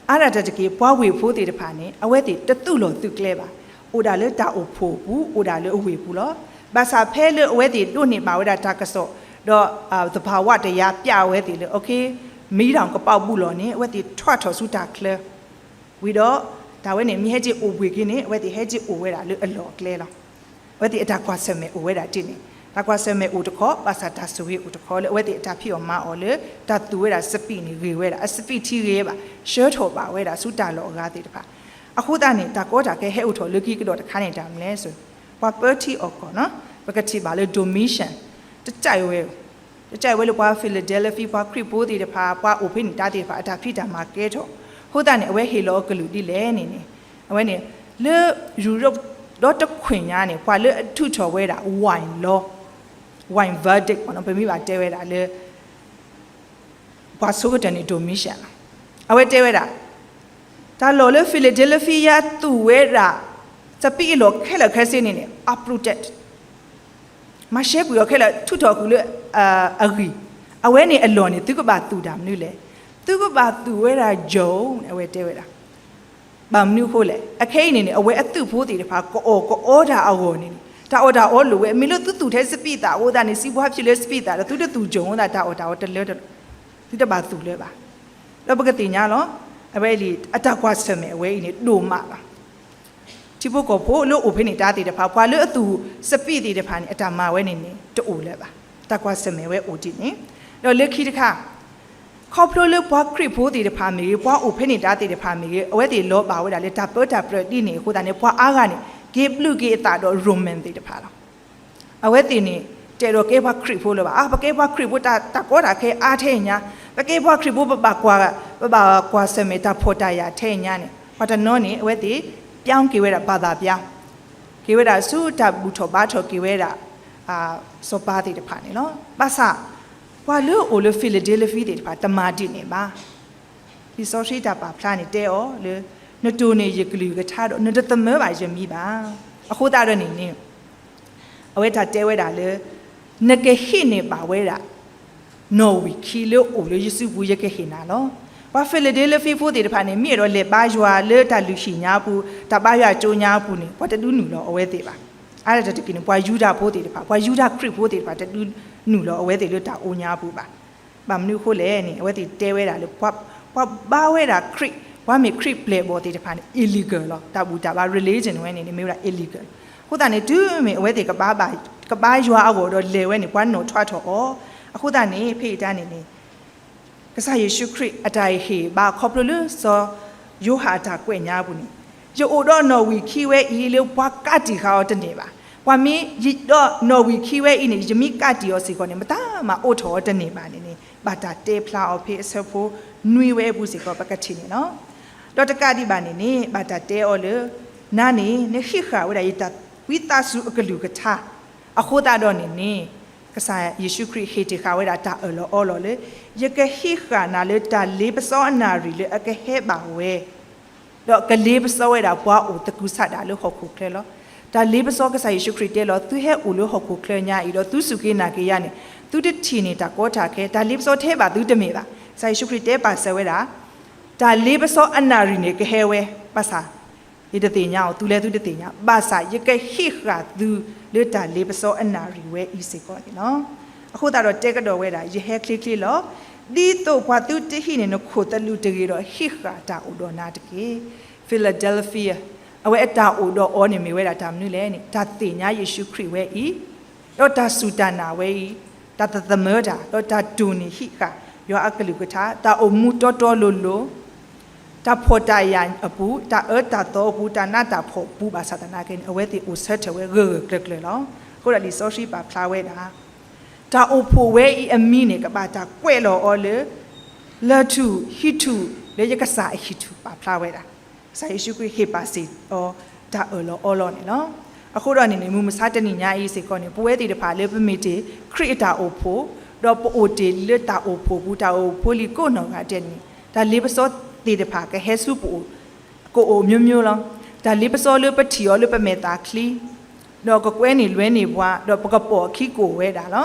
အါဒၣ်တၢ်တက့ၢ် ပှၤဝ့ၢ်ဖိသ့ၣ်တဖၣ်န့ၣ် အဝဲသ့ၣ်တသူၣ်လီၤသုးကျဲဘၣ်. အိၣ်ဒၣ်လၢတၢ်အိၣ်ဖှိၣ်အပူၤ, အိၣ်ဒၣ်လၢအဝ့ၢ်ပူၤလီၤ. ဘၣ်ဆၣ်ဖဲလၢအဝဲသ့ၣ်ဒိးန့ၢ်ဘၣ်ဝဲဒၣ်တၢ်ကစီၣ်, ဒီး သဘာဝတရား ပျးအဝဲသ့ၣ်လၢ မီးတောင် ကပာ်ဘူးလီၤန့ၣ် အဝဲသ့ၣ်ထွးထီၣ်ဆူတၢ်ချၢ ဝံၤဒီး တၢ်ဝဲန့ၣ် မ့ၢ်ဟဲက့ၤအိၣ်ဘှံးက့ၤန့ၣ် အဝဲသ့ၣ်ဟဲက့ၤအိၣ်ဝဲဒၣ်လၢအလီၢ်အကျဲလီၤ. အဝဲသ့ၣ်အတၢ်ကွၢ်ဆၢၣ်မဲာ်အိၣ်ဝဲဒၣ်ဒ်န့ၣ်, တၢ်ကွၢ်ဆၢၣ်မဲာ်အိၣ်တခီ, ဘၣ်ဆၣ်တၢ်ဆိၣ်ဂ့ၤအိၣ်တခီလၢအဝဲသ့ၣ်အတၢ်ဖံးအီၣ်မၤအီၣ်လၢ တၢ်သူၣ်ဝဲဒၣ်စပံးန့ၣ်ဂ့ၤဝဲဒၣ်, အစပံးထံဂ့ၤဘၣ်, ဆှၢထီၣ်ဘၣ်ဝဲဒၣ်ဆူတၢ်လီၢ်အဂၤသ့ၣ်တဖၣ်. အဃိသတးန့ၣ် တၢ်ကီတၢ်ခဲဟဲအိၣ်ထီၣ်လၢခံကဒီးတခါန့ၣ် တၢ်မနုၤလဲၣ်, ပှၤပၢထံအီၣ်ကီၢ်နီၤ, ပကထံၣ်ဘၣ်လၢ Domitian တစဲးဝဲ တစဲးဝဲလၢပှၤ Philadelphia ပှၤခရံာ်ဖိသ့ၣ်တဖၣ်, ပှၤအိၣ်ဖဲန့ၣ်တၢ်သ့ၣ်တဖၣ် အတၢ်ဖံးတၢ်မၤကဲထီၣ်. အဃိသတးန့ၣ် အဝဲဟ့ၣ်လီၤအကလုၢ်ဒ်လဲၣ်န့ၣ်န့ၣ်, အဝဲန့ၣ် လၢယူၤရပၤဒီတခွ့ၣ်ညါန့ၣ် ပှၤလၢအထုးထီၣ်ဝဲဒၣ် wine law, wine verdict ပမ့ၢ်ဘၣ်တဲဝဲဒၣ်လၢ ပှၤဆိကတၢၢ်န့ၣ် Domitian လီၤ. အဝဲတဲဝဲဒၣ် တၢ်လီၢ်လၢ Philadelphia သူၣ်ဝဲဒၣ် စပံးအလီၢ်ခဲလၢာ်ခဲဆ့န့ၣ်န့ၣ် uprooted, မၤရှဲကွံာ်အီၤခဲလၢာ် ထုးထီၣ်ဃုာ်လၢအဂံၢ်, အဝဲန့ၣ်အလီၢ်န့ၣ် သုကဘၣ်သူၣ်တၢ်မနုၤလဲၣ်, သုကဘၣ်သူၣ်ဝဲဒၣ် Joe န့ၣ် အဝဲတဲဝဲဒၣ်. ဘၣ်မနုၤအဃိလဲၣ်, အခဲအံၤန့ၣ်န့ၣ် အဝဲအသုးဖိသ့ၣ်တဖၣ် ကအီၣ်ကအီတၢ်အဂီၢ်န့ၣ်န့ၣ် တၢ်အီၣ်တၢ်အီလိၣ်ဝဲ, မ့ၢ်လၢသုသူၣ်ထဲစပံးသၣ်အဃိသတးန့ၣ် စံးဘှါဖျိလၢစပံးသၣ်ဒီး သုတသူၣ် Joe အဃိသတး တၢ်အီၣ်တၢ်အီတလၢတလၢ, သုတဘၣ်သူၣ်လၢၤဘၣ်. ဒီးပကသ့ၣ်ညါလီၤ, အဝဲအံၤ အတၢ်ကွၢ်ဆၢၣ်မဲာ်အဝဲအံၤန့ၣ် ဒိၣ်မးလီၤ. ထံဖိကီၢ်ဖိလၢအိၣ်ဖဲန့ၣ်တၢ်သ့ၣ်တဖၣ် ပှၤလၢအသူၣ်စပံးသ့ၣ်တဖၣ်န့ၣ် အတၢ်မၤဝဲန့ၣ်န့ၣ် တအိၣ်လၢၤဘၣ်. တၢ်ကွၢ်ဆၢၣ်မဲာ်ဝဲအိၣ်ဒ်န့ၣ်. ဒီးလၢခံတခါ ခီဖျိလၢပှၤခရံာ်ဖိသ့ၣ်တဖၣ်မ့ၢ်ဂ့ၤ, ပှၤအိၣ်ဖဲန့ၣ်တၢ်သ့ၣ်တဖၣ်မ့ၢ်ဂ့ၤ, အဝဲသ့ၣ်လီၤဘၣ်ဝဲဒၣ်လၢတၢ်ပၢတၢ်ပြးဒ်န့ၣ်အဃိသတးန့ၣ် ပှၤအါဂၤန့ၣ် က့ၤဘျုးက့ၤအသးဒီး Roman သ့ၣ်တဖၣ်လီၤ. အဝဲသ့ၣ်န့ၣ် တအဲၣ်ဒိးကဲပှၤခရံာ်ဖိလၢၤဘၣ်. အါ ပကဲပှၤခရံာ်ဖိ တၢ်ကီတၢ်ခဲအါထဲအံၤညါ, ပကဲပှၤခရံာ်ဖိ ပဘၣ်ကွၢ်, ပဘၣ်ကွၢ်ဆၢၣ်မဲာ်တၢ်ဖှီၣ်တၢ်ယာ်ထဲအံၤညါန့ၣ် ပှၤတနီၤန့ၣ် အဝဲသ့ၣ် ပြောင်း က့ၤဝဲဒၣ် ဘာသာပြောင်း, က့ၤဝဲဒၣ်ဆူတၢ်ဘူၣ်ထီၣ်ဘါထီၣ်က့ၤဝဲဒၣ် စီၤပၤသ့ၣ်တဖၣ်န့ၣ်လီၤ. ဘၣ်ဆၣ် ပှၤလၢအအိၣ်လၢ Philadelphia သ့ၣ်တဖၣ် တမၤဒ်န့ၣ်ဘၣ်. လံာ်စီဆှံတၢ်ပာ်ဖျါန့ၣ်တဲအီၤလၢ နတိၢ်န့ၢ်ယကလုၢ်ကထါဒီး နတသမၢဘၣ်ယမံၤဘၣ်. အဃိသတးဒီးန့ၣ်န့ၣ် အဝဲတၢ်တဲဝဲဒၣ်လၢ နကဟ့ၣ်န့ၢ်ဘၣ်ဝဲဒၣ် နီၣ်ဝံာ်ခံလၢအိၣ်လၢယစုပူၤ ယကဟ့ၣ်နၤလီၤ. ပှၤ Philadelphia ဖိသ့ၣ်တဖၣ်န့ၣ် မ့ၢ်အဲၣ်ဒိးလဲၤဘါယွၤလၢတၢ်လုၢ်ဟံၣ်ညါပူၤ, တၢ်ဘါယွၤကၠိညါပူၤန့ၣ် ပှၤတဒုးနုာ်လီၤအဝဲသ့ၣ်ဘၣ်. အါဒၣ်တၢ်တက့ၢ်န့ၣ် ပှၤယူဒၤဖိသ့ၣ်တဖၣ်, ပှၤယူဒၤခရံာ်ဖိသ့ၣ်တဖၣ် တဒုးနုာ်လီၤအဝဲသ့ၣ်လၢတၢ်အိၣ်ညါပူၤဘၣ်. ဘၣ်မနုၤအဃိလဲၣ်န့ၣ် အဝဲသ့ၣ်တဲဝဲဒၣ်လၢ ပှၤဘါဝဲဒၣ်ခရံာ်, ပှၤမ့ၢ်ခရံာ်ပျဲၢ်ဘီၣ်သ့ၣ်တဖၣ်န့ၣ် illegal လီၤ. တၢ်ဘူၣ်တၢ်ဘါ religion ဝဲန့ၣ်န့ၣ် မ့ၢ်ဝဲဒၣ် illegal လီၤ. အဃိသတးန့ၣ် တုၤမ့ၢ်အဝဲသ့ၣ်ကဘါယွၤအဂီၢ်ဒီးလဲၤဝဲန့ၣ် ပှၤနီၣ်ထွါထီၣ်အီၤ. အဃိသတးန့ၣ် ဖဲအံၤတၢ်န့ၣ်န့ၣ် ကစၢ်ယ့ၣ်ၡူးခရံာ်အတၢ်ဟ့ၣ်ဘါခီဖျိလၢစီၤယိၤဟၣ်အတၢ်ကွဲးညါပူၤန့ၣ်, ယအိၣ်ဒီးနီၣ်ဝံာ်ခံဝဲအံၤလၢပှၤကးတံာ်ဃာ်အီၤတန့ၢ်ဘၣ်. ပှၤမ့ၢ်ယဒီးနီၣ်ဝံာ်ခံဝဲအံၤန့ၣ် ယမ့ၢ်ကးတံာ်အီၤစ့ၢ်ကီးန့ၣ် မတၤမၤအိးထီၣ်အီၤတန့ၢ်ဘၣ်န့ၣ်န့ၣ် ဘၣ်တၢ်တဲဖျါအီၤဖဲအဆၢဖိနွံဝဲအပူၤစ့ၢ်ကီး ပကထံၣ်န့ၣ်လီၤ. ဒီးတကးဒံးဘၣ်န့ၣ်န့ၣ် ဘၣ်တၢ်တဲအီၤလၢ နၤန့ၣ် နဟ့ၣ်ဃာ်ဝဲဒၣ်ယတၢ်ဝံသးစူၤအကလုၢ်ကထါ, အဃိသတးဒီးန့ၣ်န့ၣ် ကစၢ်ယ့ၣ်ၡူးခရံာ်ဟ့ၣ်တ့ၢ်ဃာ်ဝဲဒၣ်တၢ်အၢၣ်လီၤအီလီၤလၢ ယကဟ့ၣ်ဃာ်နၤလၢတၢ်လ့ပစီအနၣ်ရံၣ်လၢအကဟဲဘၣ်ဝဲ ဒီးကလ့ပစီဝဲဒၣ်ပှၤအိၣ်သကုၤဆးဒးလၢဟီၣ်ခိၣ်ချၢလီၤ. တၢ်လ့ပစီကစၢ်ယ့ၣ်ၡူးခရံာ်တဲလီၤ, သုဟဲအိၣ်လၢဟီၣ်ခိၣ်ချၢညါအံၤဒီးသုစူၢ်က့ၤနာ်က့ၤယၤန့ၣ် သုတထံၣ်န့ၢ်တၢ်ကီတၢ်ခဲ, တၢ်လ့ပစီတဟဲဘၣ်သုတမ့ၢ်ဘၣ်. ကစၢ်ယ့ၣ်ၡူးခရံာ်တဲပာ်စၢၤဝဲဒၣ် တၢ်လ့ပစီအနၣ်ရံၣ်န့ၣ်ကဟဲဝဲ, ဘၣ်ဆၣ် ယတသ့ၣ်ညါအီၤ, သုလဲၤသုတသ့ၣ်ညါ, ဘၣ်ဆၣ်ယကဟ့ၣ်ဃာ်သုလၢတၢ်လ့ပစီအနၣ်ရံၣ်ဝဲအံၤစ့ၢ်ကီးန့ၣ်လီၤ. အဃိသတးဒီးတဲကဒီးဝဲဒၣ်, ယဟဲချ့ချ့လီၤ. ဒ်သိးပှၤသုတဟံးန့ၢ်နခိၣ်သလုးတဂ့ၤဒီး ဟ့ၣ်ဃာ်တၢ်အိၣ်ဒီးနၤတက့ၢ်. Philadelphia အဝဲအတၢ်အိၣ်ဒီးအီၤန့ၣ်မ့ၢ်ဝဲဒၣ်တၢ်မနုၤလဲၣ်န့ၣ် တၢ်သ့ၣ်ညါယ့ၣ်ၡူးခရံာ်ဝဲအံၤ ဒီးတၢ်စူၢ်တၢ်နာ်ဝဲအံၤ, တၢ်တသမၢတၢ်, ဒီးတၢ်တိၢ်န့ၢ်ဟံးဃာ်ယွၤအကလုၢ်ကထါ, တၢ်အိၣ်မူတီတီလိၤလိၤ, တၢ်ဖှီၣ်တၢ်ယာ်အပူၤ, တၢ်အၢတၢ်သီအပူၤ, တၢ်နးတၢ်ဖှီၣ်ပူၤ ဘၣ်ဆၣ်သနာ်က့န့ၣ် အဝဲသ့ၣ်အိၣ်ဆၢထၢၣ်ဝဲဂၢၢ်ဂၢၢ်ကျၢၤကျၢၤလီၤ. အဃိဒီးလံာ်စီဆှံပာ်ဖျါဝဲဒၣ် တၢ်အိၣ်ဖှိၣ်ဝဲအံၤအမံၤန့ၣ် ကဘၣ်တၢ်ကွဲးလီၤအီၤလၢ လၢၢ်ထူၣ်ဟံၣ်ထူၣ်လၢယကစၢ်အဟံၣ်ထူၣ် ပာ်ဖျါဝဲဒၣ် ကစၢ်ယ့ၣ်ၡူးခရံာ်ဟ့ၣ်ပာ်စ့ၢ်အီၤတၢ်အၢၣ်လီၤအီလီၤန့ၣ်လီၤ. အဃိဒီးန့ၣ်န့ၣ် မုၢ်မဆါတနံၤညါအံၤစ့ၢ်ကီးန့ၣ် ပဝဲသ့ၣ်တဖၣ်လၢပမ့ၢ်တ့ၢ်ခရံာ်အတၢ်အိၣ်ဖှိၣ်, ဒီးပအိၣ်တ့ၢ်လၢတၢ်အိၣ်ဖှိၣ်ပူၤ တၢ်အိၣ်ဖှိၣ်လံၤကိးနီၢ်ဂၤဒဲးန့ၣ် တၢ်လ့ပစီသ့ၣ်တဖၣ်ကဟဲဆူပအိၣ် ကအိၣ်မျိုးမျိုးလီၤ. တၢ်လ့ပစီလၢပထံၣ်အီၤလၢပမဲာ်သးချံ, ဒီးကကွဲန့ၢ်လွဲန့ၢ်ပှၤ, ဒီးပကပိာ်အခံကအိၣ်ဝဲဒၣ်လီၤ.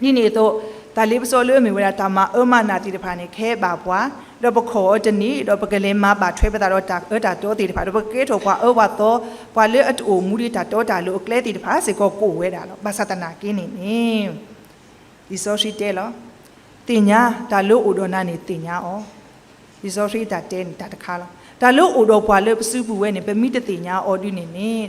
ဒ်န့ၣ်အသိး တၢ်လ့ပစီလၢအမ့ၢ်ဝဲဒၣ်တၢ်မၤအၢမၤနးသ့ၣ်တဖၣ်န့ၣ် ကဟဲဘၣ်ပှၤ, ဒီးပခီၣ်အီၤတန့ၢ်, ဒီးပကလဲၤမၤဘၣ်ထွဲပသးဒီးတၢ်အၢတၢ်တီသ့ၣ်တဖၣ်, ဒီးပကကဲထီၣ်ပှၤအၢပှၤသီ, ပှၤလၢအတအိၣ်မူဒ်တၢ်တီတၢ်လိၤအကျဲသ့ၣ်တဖၣ်စ့ၢ်ကီးကအိၣ်ဝဲဒၣ်လီၤ. ဘၣ်ဆၣ်သနာ်က့န့ၣ်န့ၣ် လံာ်စီဆှံတဲလီၤ, သ့ၣ်ညါတၢ်လၢအိၣ်ဒီးနၤန့ၣ်သ့ၣ်ညါအီၤ. လံာ်စီဆှံတၢ်တဲန့ၣ်တၢ်တခါလီၤ. တၢ်လၢအိၣ်ဒီးပှၤလၢပစုပူၤဝဲန့ၣ် ပမ့ၢ်တသ့ၣ်ညါအီၤဒ်န့ၣ်န့ၣ်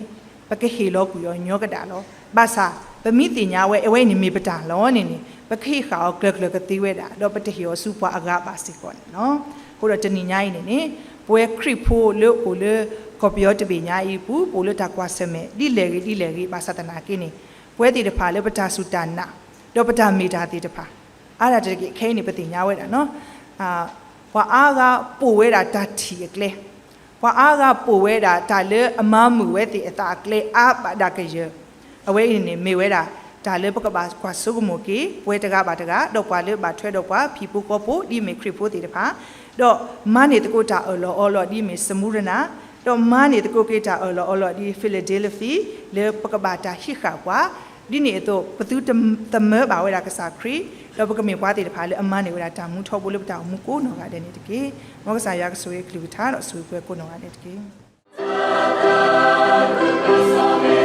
ပကဟ့ၣ်လီၤကွံာ်အီၤညီကဒၣ်လီၤ. ဘၣ်ဆၣ် ပမ့ၢ်သ့ၣ်ညါဝဲ အဝဲအံၤန့ၣ်မ့ၢ်ပတၢ်လီၤန့ၣ်န့ၣ် ပကဟ့ၣ်ဃာ်အီၤကျၢၤကျၢၤကသ့ဝဲဒၣ်, ဒီးပတဟ့ၣ်အီၤဆူပှၤအဂၤဘၣ်စ့ၢ်ကီးန့ၣ်လီၤ. အဃိဒီးတနံၤညါအံၤန့ၣ်န့ၣ် ပဝဲခရံာ်ဖိလၢအိၣ်လၢကီၢ်ပယီၤတဘ့ၣ်ညါအံၤအပူၤ ပအိၣ်လၢတၢ်ကွၢ်ဆၢၣ်မဲာ်ဒ်လဲၣ်ဂ့ၤဒ်လဲၣ်ဂ့ၤ ဘၣ်ဆၣ်သနာ်က့န့ၣ် ပဝဲသ့ၣ်တဖၣ်လၢပတၢ်စူၢ်တၢ်နာ် ဒီးပတၢ်မ့ၢ်တၢ်သ့ၣ်တဖၣ် အါဒၣ်တက့ၢ် ခဲအံၤန့ၣ် ပသ့ၣ်ညါဝဲဒၣ်နီၤ ပှၤအါဂၤပိာ်ဝဲဒၣ်တၢ်ထံၣ်အကျဲ, ပှၤအါဂၤပိာ်ဝဲဒၣ်တၢ်လၢအမၤမုာ်ဝဲသ့ၣ်အသးအကျဲအါဘၣ်ဒၣ်ကယၢၤ, အဝဲအံၤန့ၣ်မ့ၢ်ဝဲဒၣ် တၢ်လၢပကဘၣ်ကွၢ်ဆိကမိၣ်က့ၤ ပဝဲတဂၤဘၣ်တဂၤ ဒီးပှၤလၢဘၣ်ထွဲဒီးပှၤဖံးဖိဃီဖိ ဒ်မ့ၢ်ခရံာ်ဖိသ့ၣ်တဖၣ်, ဒီးမၤန့ၢ်သကိးတၢ်အၢၣ်လီၤအီလီၤဒ်မ့ၢ် Smyrna, ဒီးမၤန့ၢ်သကိးက့ၤတၢ်အၢၣ်လီၤအီလီၤဒ် Philadelphia လၢပကဘၣ်တၢ်ဟံးဃာ်ပှၤ, ဒ်န့ၣ်အသိး ပသုတသမၢဘၣ်ဝဲဒၣ်ကစၢ်ခရံာ်, ဒီးပကမ့ၢ်ပှၤသ့ၣ်တဖၣ်လၢအမၤန့ၢ်ဝဲဒၣ်တၢ်မူထီဘိလၢပတၢ်အိၣ်မူကိးနီၢ်ဂၤဒဲးန့ၣ်တက့ၢ်. မ်ကစၢ်ယွၤကဆိၣ်ဂ့ၤအကလုၢ်ကထါဒီးဆိၣ်ဂ့ၤပှၤကိးနီၢ်ဂၤဒဲးတက့ၢ်.